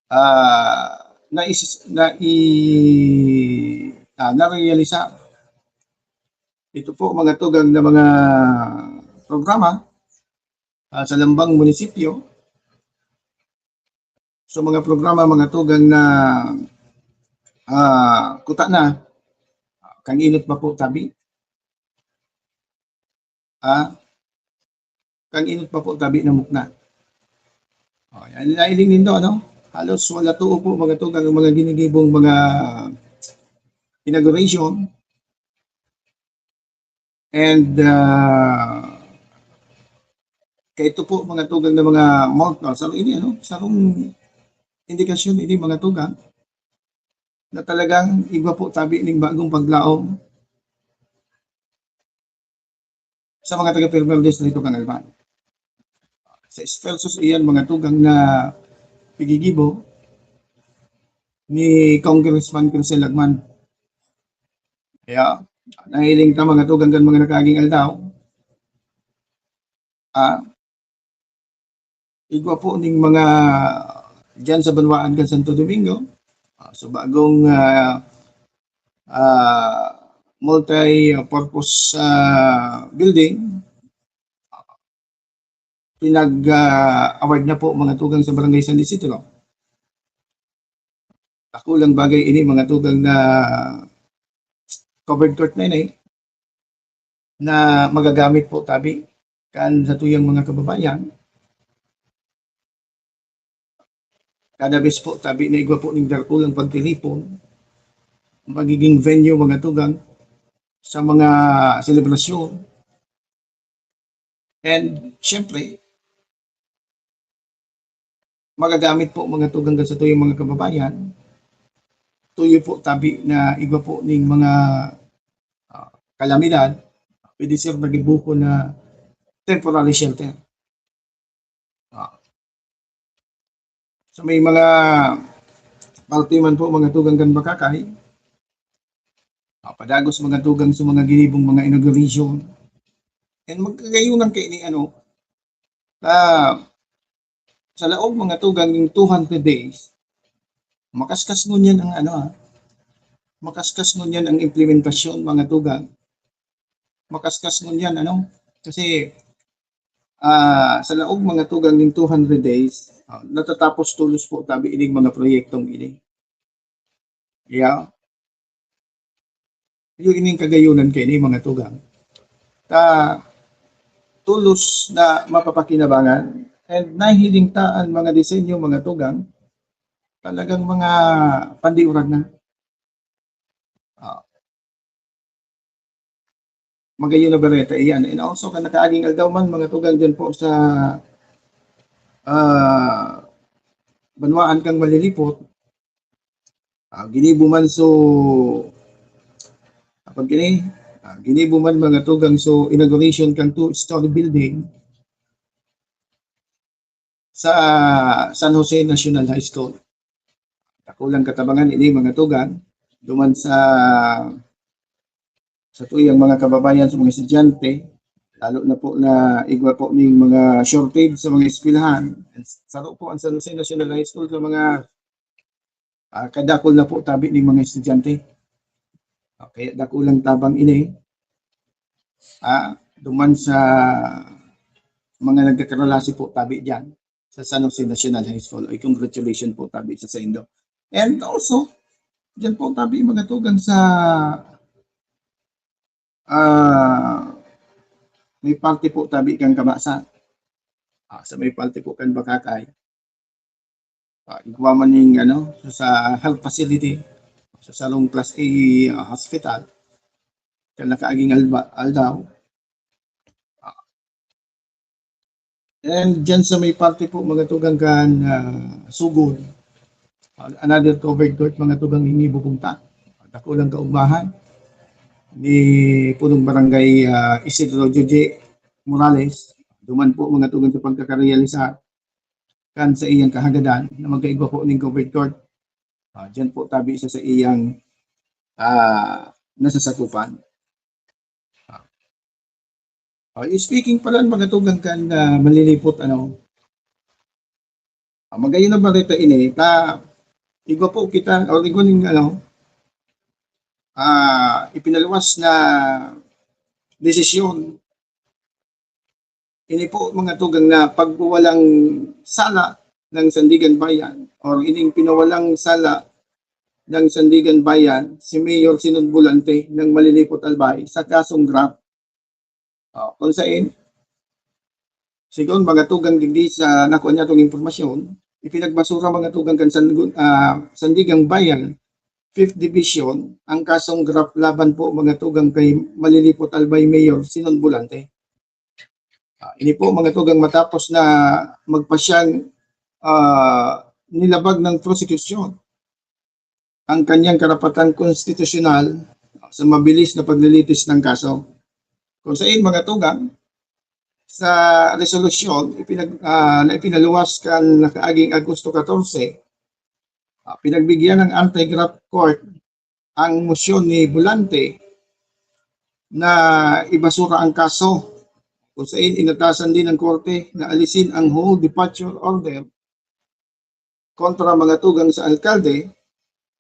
ah, nais-, nai-, ah, narealisa. Ito po, mga tugang, na mga programa, ah, sa lambang munisipyo. So, mga programa, mga tugang, na, ah, kuta na, kan inot pa po tabi. Ah, kan inot pa po tabi na mukna. O, yan, nailing nindo, ano? Halos wala too po, mga tugang, ang mga ginigibong mga inauguration. And, ah, kaya ito po, mga tugang, na mga mouth, ah, sarong ini, ano? Sarong indikasyon ini, mga tugang, na talagang igwa po tabi ning bagong paglaom. sa mga taga Primero Distrito kan Albay. Sa esfuerzos iyan, mga tugang, na piggigibo ni Congressman Crisel Lagman. Kaya, nahiling ta, mga tugang, kan mga nakaaging aldaw, ah, igwa po ning mga diyan sa banwaan kan Santo Domingo, ah, sa bagong, ah, ah, multi-purpose, ah, building, pinag, ah, award na po, mga tugang, sa Barangay San Isidro. Dakulang bagay ini, mga tugang, na covered court na ini, na magagamit po tabi kan satuyang mga kababayan. Kada bes po tabi na igwa po ning dakulang pagtilipon, magiging venue, mga tugang, sa mga selebrasyon. And, siyempre, magagamit po, mga tugang, kan satuyang mga kababayan, tuyo po tabi na igwa po ning mga, ah, kalamidad, pwede sir maging buko na temporary shelter. Ah. So, may mga parte man po, mga tugang, kan Bacacay, ah, padagos, mga tugang, sa mga ginibong mga inauguration. And magkagayunan kaini, ano, ah, sa laog, mga tugang, ning two hundred days, makaskas ngunyan ang, ano, ah, makaskas ngunyan ang implementasyon, mga tugang. Makaskas ngunyan, ano, kasi, ah, sa laog, mga tugang, ning two hundred days, ah, natatapos tolos po tabi ining mga proyektong ini. Yeah. Iyo ining kagayunan kaini, mga tugang. Ta tolos na mapapakinabangan and nahiling ta an mga disenyo, mga tugang, talagang mga pandiurag na. Ah. Magayon na bareta iyan. And also, kan nakaaging aldaw man, mga tugang, diyan po sa, ah, banwaan kan Malilipot, ah, ginibo man so, apod kini, ah, ginibo man, mga tugang, so inauguration kan two-story building sa San Jose National High School. Dakulang katabangan ini, mga tugang, duman sa, satuyang mga kababayan, sa mga estudyante, lalo na po na igwa po ning mga shortage sa mga eskwelahan. Saro po ang San Jose National High School sa mga, ah, kadakul na po tabi ning mga estudyante. Ah, kaya dakulang tabang ini, ah, duman sa mga nagkakaralasi po tabi diyan sa San Jose National High School. Ay, congratulations po tabi sa saindo. And also, diyan po tabi, mga tugang, sa, ah, may parte po tabi kan Kabasan. Ah, sa may parte po kan Bacacay. Ah, igwa man ning, ano, sa health facility, sa sarong class A, ah, hospital, kan nakaaging alba-, aldaw. Ah, and dyan sa may parte po, mga tugang, kan, ah, Sugod, ah, another covered court, mga tugang, ini bubungtan. Dakulang kaugmahan ni punong barangay, ah, Isidro Joje Morales. Duman po, mga tugang, sa pagkakarealisar kan sa iyang kahagadan na magkaigwa po ning covered court. Ah, diyan po tabi sa, sa iyang, ah, nasasakupan. Ah. Ah, speaking pala, mga tugang, kan, ah, Malilipot, ano, ah, magayon na bareta ini, ta, igwa po kita, or igwa ning, ano, ah, ipinaluwas na desisyon. Ini po, mga tugang, na pagwawalang sala ng Sandiganbayan or ining pinawalang sala ng Sandiganbayan, si Mayor Sinon Volante ng Malilipot, Albay, sa kasong graft. Ah, kung sain, sigon, mga tugang, digdi sa nakuha niya tong impormasyon, ipinagbasura, mga tugang, kan San-, ah, Sandiganbayan, Fifth Division, ang kasong graft laban po, mga tugang, kay Malilipot, Albay Mayor Sinon Volante. Ah, ini po, mga tugang, matapos na magpasyang, ah, nilabag ng prosekusyon ang kanyang karapatan konstitusyonal sa mabilis na paglilitis ng kaso. Kung sain, mga tugang, sa resolusyon ipinag-, ah, na ipinaluwas kan nakaaging Agosto katorse, ah, pinagbigyan ng anti-graft court ang mosyon ni Volante na ibasura ang kaso, kung sain inatasan din ng korte na alisin ang whole departure order kontra mga tugang sa alkalde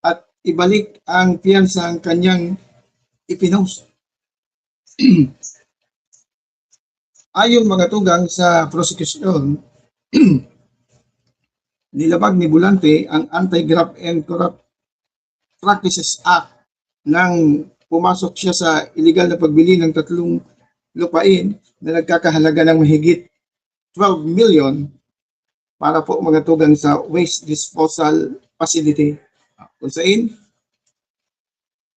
at ibalik ang piyansang kanyang ipinost. Ayon mga tugang sa prosekusyon, nilabag ni Volante ang Anti-Graft and Corrupt Practices Act nang pumasok siya sa iligal na pagbili ng tatlong lupain na nagkakahalaga ng mahigit twelve million para po mga tugang sa waste disposal facility. Kung sain,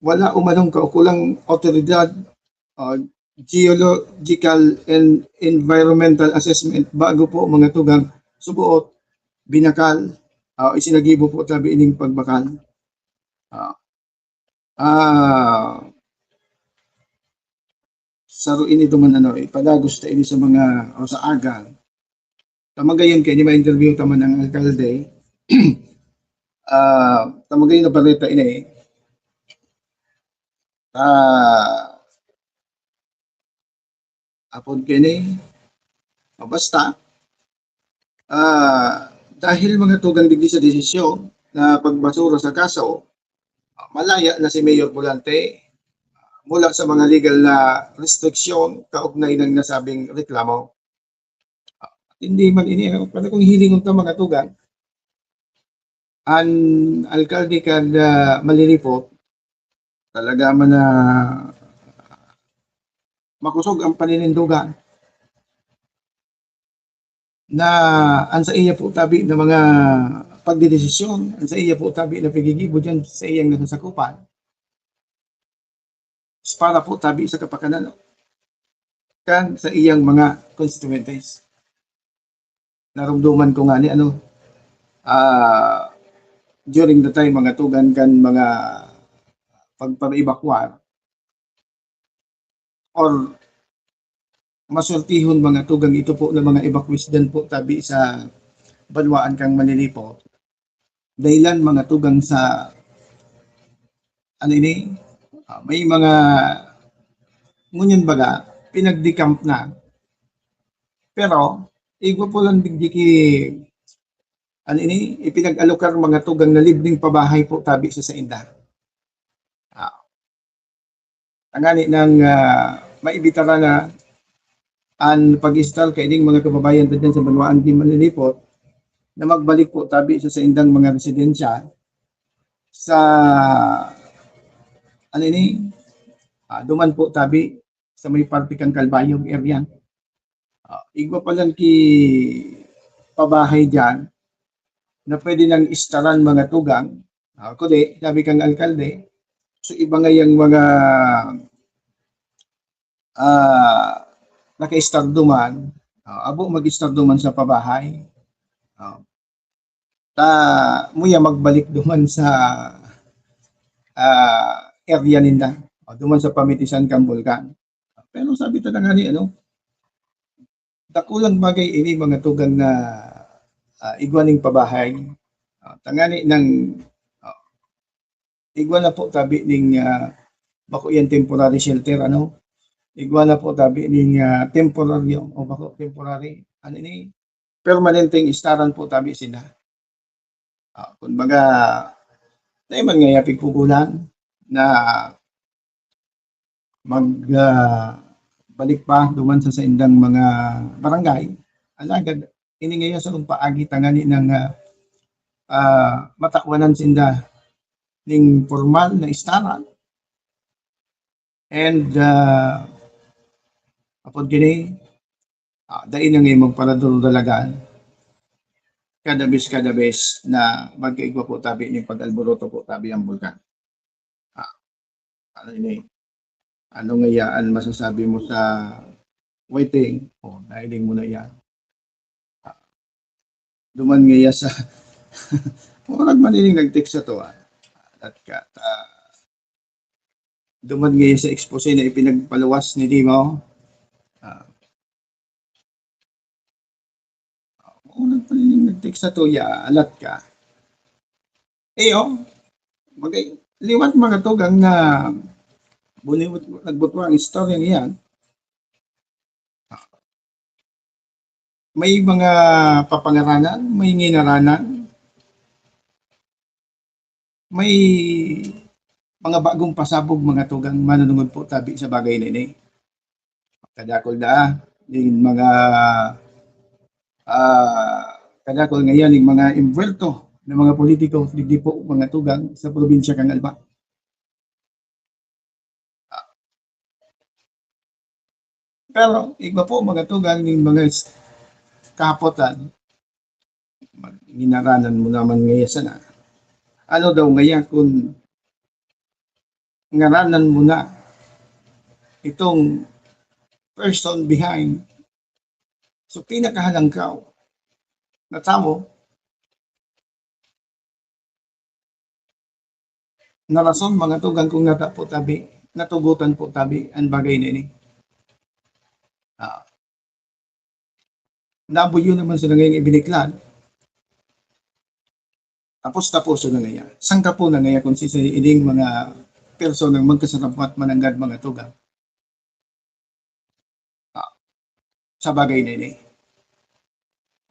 wala umanong kaukulang awtoridad, ah, geological and environmental assessment bago po mga tugang subuot, binakal, ah, isinagibo po tabi ining pagbakal. Ah, ah, saro ini duman ano, ipadagos ta ini sa mga, o sa agang. Ta magayon kay ni ma-interview ta man ang alkalde. Ah, ta magayon na bareta ini. Ta, apod kini, o basta, ah, dahil mga tugang digdi sa desisyon na pagbasura sa kaso, malaya na si Mayor Volante mula sa mga legal na restriksyon kaugnay ng nasabing reklamo. Hindi man ini, ano, pero kung hilingon ta mga tugang, an alkalde kan, ah, Malilipot, talaga man na makosog ang paninindogan na an saiya po tabi na mga pagdedesisyon, an saiya po tabi na paggigibo diyan sa iyang nasasakupan, para po tabi sa kapakanan kan saiyang mga constituentes. Narumduman ko ngani, ano, ah, during the time, mga tugang kan mga pagpapaibakwar or maswertehon mga tugang ito po na mga evacuees diyan po tabi sa banwaan kan Malilipot. Dahilan mga tugang sa, ano ini, ah, may mga, ngunyan baga, pinag-decamp na. Pero, igwa po lang digdi ki, ano ini, ipinag-alokar mga tugang na libreng pabahay po tabi sa sainda. Ah. Tangani nang, ah, maibitara na an pag-istar kaining mga kababayan ta diyan sa banwaan nin Malilipot na magbalik po tabi sa saindang mga residensya sa, ano ini, ah, duman po tabi sa may parte kan Calbayog area. Ah, igwa pa lang ki pabahay diyan na pwede nang istaran mga tugang. Ah, kundi, sabi kang alkalde, so iba ngayang mga, ah, nakaistar duman, ah, abo mag-istar duman sa pabahay. Ah, ta, muya magbalik duman sa, ah, area ninda, o duman sa pamitisan kan bulkan. Pero sabi ta na nga ni, ano, dakulang bagay ini, mga tugang na, ah, igwa ning pabahay. Ah, tangani ng, ah, igwa na po tabi ning, ah, bako yan temporary shelter, ano? Igwa na po tabi ning, ah, temporaryo, o bako temporary, ano ini? Permanenteng istaran po tabi sila. Ah, kumbaga, dai man ngaya pigpugulan na mag, ah, balik pa duman sa saindang mga barangay. Alagad, ini ngayon sa paagi tangani ng, ah, ah, matakwanan sinda ning formal na istaran. And, ah, apod kini, ah, dai na ngayon magparadol dalagan. Kada bes, kada bes na magkaigwa po tabi ning pag-alboroto po tabi ang bulkan. Ah, ano ini? Ano ngaya an masasabi mo sa waiting? O, nahiling mo na yan. Ah, duman ngaya sa, murag man ining nag-text sa to, ah. That ka, ah, duman ngaya sa expose na ipinagpaluwas ni Dimo. satuya, alat ka. Iyo, magay liwat mga tugang na buniwit nagbutwa ang istorya niyan. May mga papangaranan, may nginaranan, may mga bagong pasabog, mga tugang manunungod po tabi sa bagay na ini. Kadakol da, yung mga, ah, kadakol ngayon yung mga imbuwelto na mga politiko, digdi po mga tugang sa probinsya kan Alba. Pero iba po mga tugang ning mga s-, kahapotan, ginaranan mo naman ngaya sana. Ano daw ngaya kung ngaranan mo na itong person behind? So, pinakahalangkaw na tawo na rason, mga tugang kong nata po tabi, natugutan po tabi ang bagay na ini. Ah, nabuyo naman sila ngayong ibiniklad. Tapos taposo na ngaya. Sangka po na ngaya kung sisay ining mga personang magkasarapwat mananggad mga tugang. Ah, sa bagay na ini.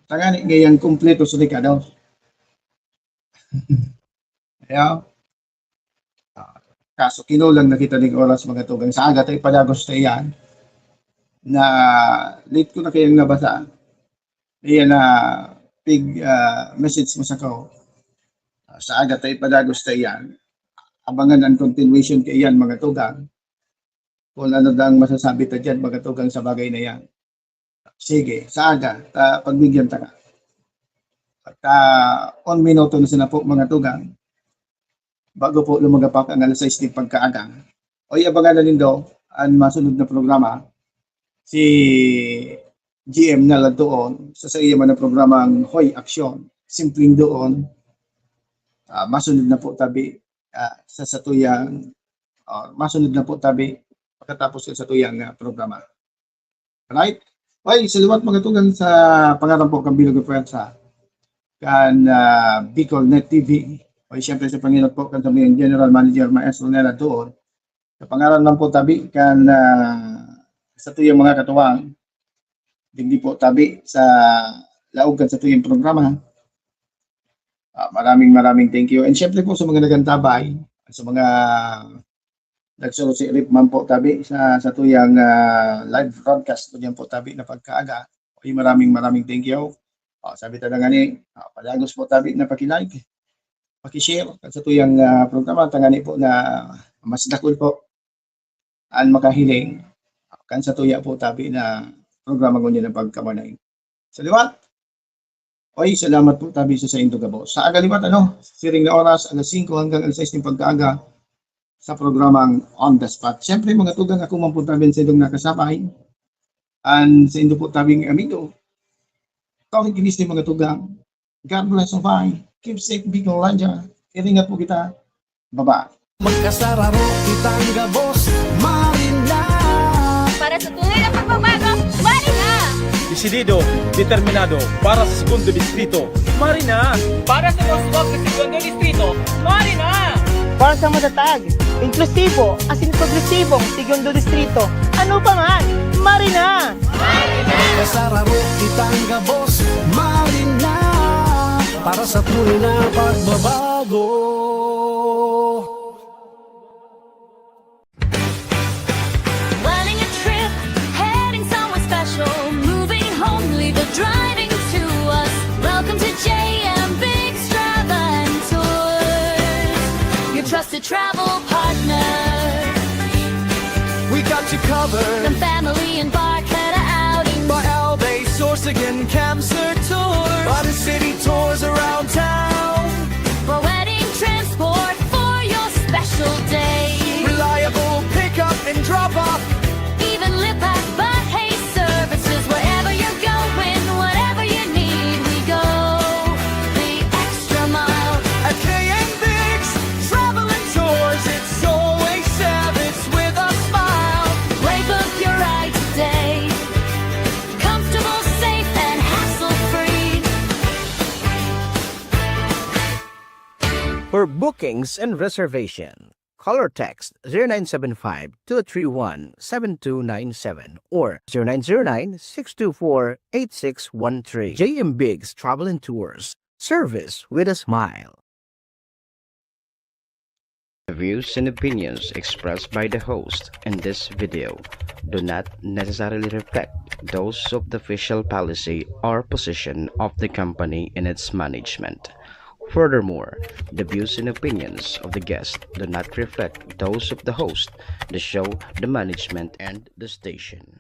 Tangani ngayang kumpleto sa dekada. Kaya, ah, kaso kinulang na kita ning oras, mga tugang. Sa aga tayo padagos ta iyan na late ko na kayang nabasa. Iyan na pig, ah, message mo sa ko. Ah, sa aga tayo padagos ta iyan. Abangan ang continuation kaiyan, mga tugang. Kung ano dang masasabi ta diyan, mga tugang, sa bagay na yan. Sige, sa aga, ta-, pagbigyan ta ka. At, ah, one minuto na sana po, mga tugang. Bago po lumagapak ang alas sais nin pagkaaga. O, abangan na nindo an masunod na programa. Si G M na lang doon, sa, sa iya man ang programang Hoy Aksyon. Simpleng doon. Ah, masunod na po tabi, ah, sa satuyang, ah, masunod na po tabi pagkatapos sa satuyang, ah, programa. Right? Ay, sa liwat mga tugang sa pangaran po kan Bilog na Pwersa, kan, ah, Bicol Net T V, o siyempre sa panginot po kan samuyang General Manager Maestro Nela Tuon, sa pangaran lang po tabi kan, ah, satuyang mga katuwang, digdi po tabi sa laog kan satuyang programa. Ah, maraming, maraming thank you. And syempre po sa mga nagantabay, sa mga nagsurusi-rip man po tabi sa, sa tuyang, ah, live broadcast ko diyan po tabi na pagkaaga. Ay, maraming, maraming thank you. Ah, sabi ta na nga ni, ah, padagos po tabi na paki-like, paki-share kan sa tuyang, ah, programa, tangani po na mas dakul po an makahiling kan sa tuya po tabi na programa ngunyan na pagkabanay. Sa liwat, oy, salamat po tabi sa saindo gabos. Sa aga liwat, ano, siring na oras, alas singko hanggang alas sais nin pagkaaga sa programang On the Spot. Siyempre, mga tugang, ako man po tabi sa indong nakasabay, an saindo po tabing amigo, Tony Ginis ni mga tugang. God bless, bye. Keep safe, Bicolandia. Iringat po kita. Bye-bye. Magkasararo kitang gabos, Marina. Para sa tunay na pagbabago, Marina. Desidido, determinado, para sa segundo distrito, Marina. Para sa mas wag na segundo distrito, Marina. Para sa matatag, inklusibo, asin progresibong segundo distrito, ano pa man, Marina. Magkasararo kitang gabos, Marina. Para sa tunay na pagbabago. Planning a trip, heading somewhere special, moving home, leave the driving to us. Welcome to J M Biggs Travel and Tours, your trusted travel partner. We got you covered. From family and bar, Keta outing. By Albay, Sorsogon, Camsur Tours. By the city tours around town. For wedding transport for your special day. Reliable pickup and drop off. Even Lipa, but hey services. Wherever you're going, whatever you need, we go the extra mile. At K M Biggs Travel and Tours, it's always Savage with a smile. Playbook your ride today. Comfortable, safe, and hassle-free. For bookings and reservation, call or text zero nine seven five two three one seven two nine seven or zero nine zero nine six two four eight six one three. J M Biggs Travel and Tours. Service with a smile. The views and opinions expressed by the host in this video do not necessarily reflect those of the official policy or position of the company and its management. Furthermore, the views and opinions of the guest do not reflect those of the host, the show, the management, and the station.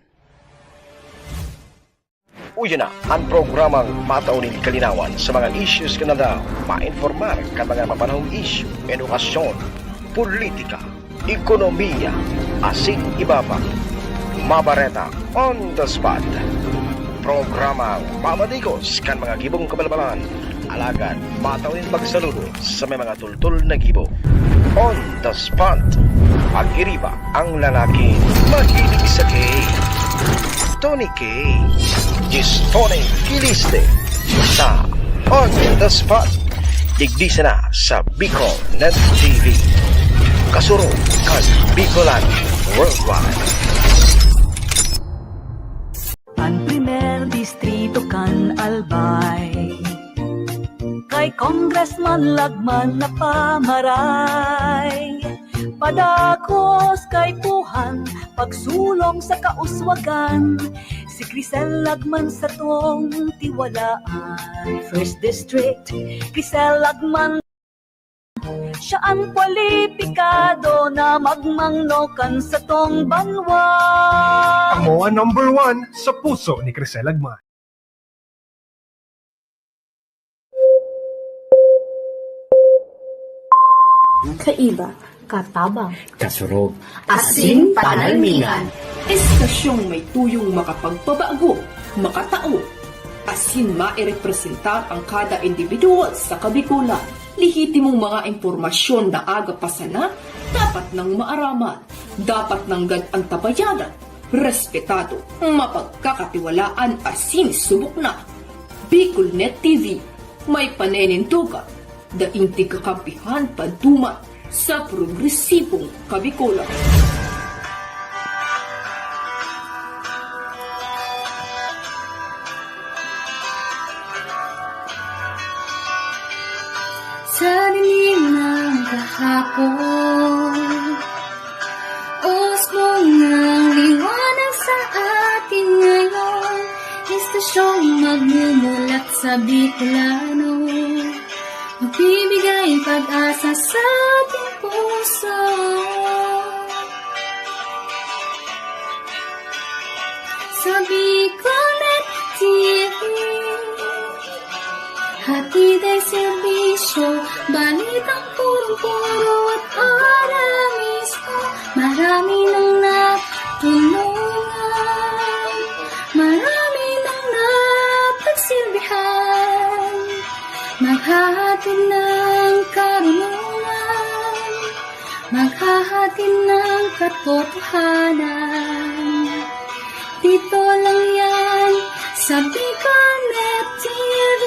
Uya na an programang matao nin kalinawan sa mga issues kan aldaw, mainformar kan mga mapanahong isyu, edukasyon, politika, ekonomiya, asin iba pa. Mabareta on the spot. Programang mamadigos kan mga gibong kabalbalan, alagad matao nin magsaludo sa may mga tultol na gibo. On the spot. Pag-iriba ang lalaking mahilig sa K. Tony K. Distoning Kiliste sa On the Spot. Digdi sana sa Bicol Net T V. Kasurog kan Bicolan Worldwide. An primer distrito kan Albay, kay Congressman Lagman na pamaray. Padakos kaipuhan, pagsulong sa kauswagan. Si Crisel Lagman satong tiwalaan. First District, Crisel Lagman. Siya an kwalipikado na magmangno kan satong banwa. Amo an number one sa puso ni Crisel Lagman. Kaiba, katabang, kasurog, asin panalmingan. Estasyong may tuyong makapagpabago, makatao, asin mairepresentar ang kada individual sa Kabikolan. Lehitimong mga impormasyon na aga pa sana, dapat nang maaraman, dapat nanggad antabayanan, respetado, mapagkakatiwalaan asin subok na. Bicol Net T V, may paninindogan, daing tigkakampihan paduman sa progresibong Kabikolan. Sa dinig ng kahapon, usbong ng liwanag sa atin ngayon, estasyong magmumulat sa Bicolano, magbibigay pag-asa sa ating puso. Sa Bicolnet T V, hatid ay serbisyo, balitang punong-puno at ora mismo. Marami nang natulungan, marami nang napagsilbihan, maghahatid ng karunungan, maghahatid ng katotohanan. Dito lang yan sa Bicolnet T V.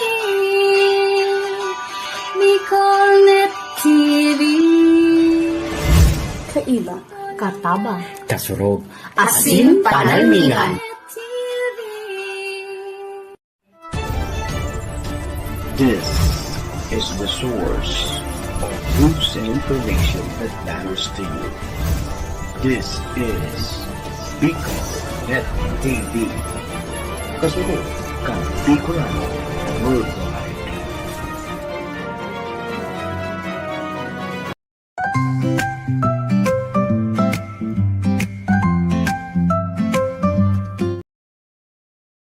Bicolnet T V. Kaiba, katabang, kasurog, asin panalmingan. T V. This is the source of news and information that matters to you. This is Bicol Net T V. Kasunod kan Bicolano Worldwide.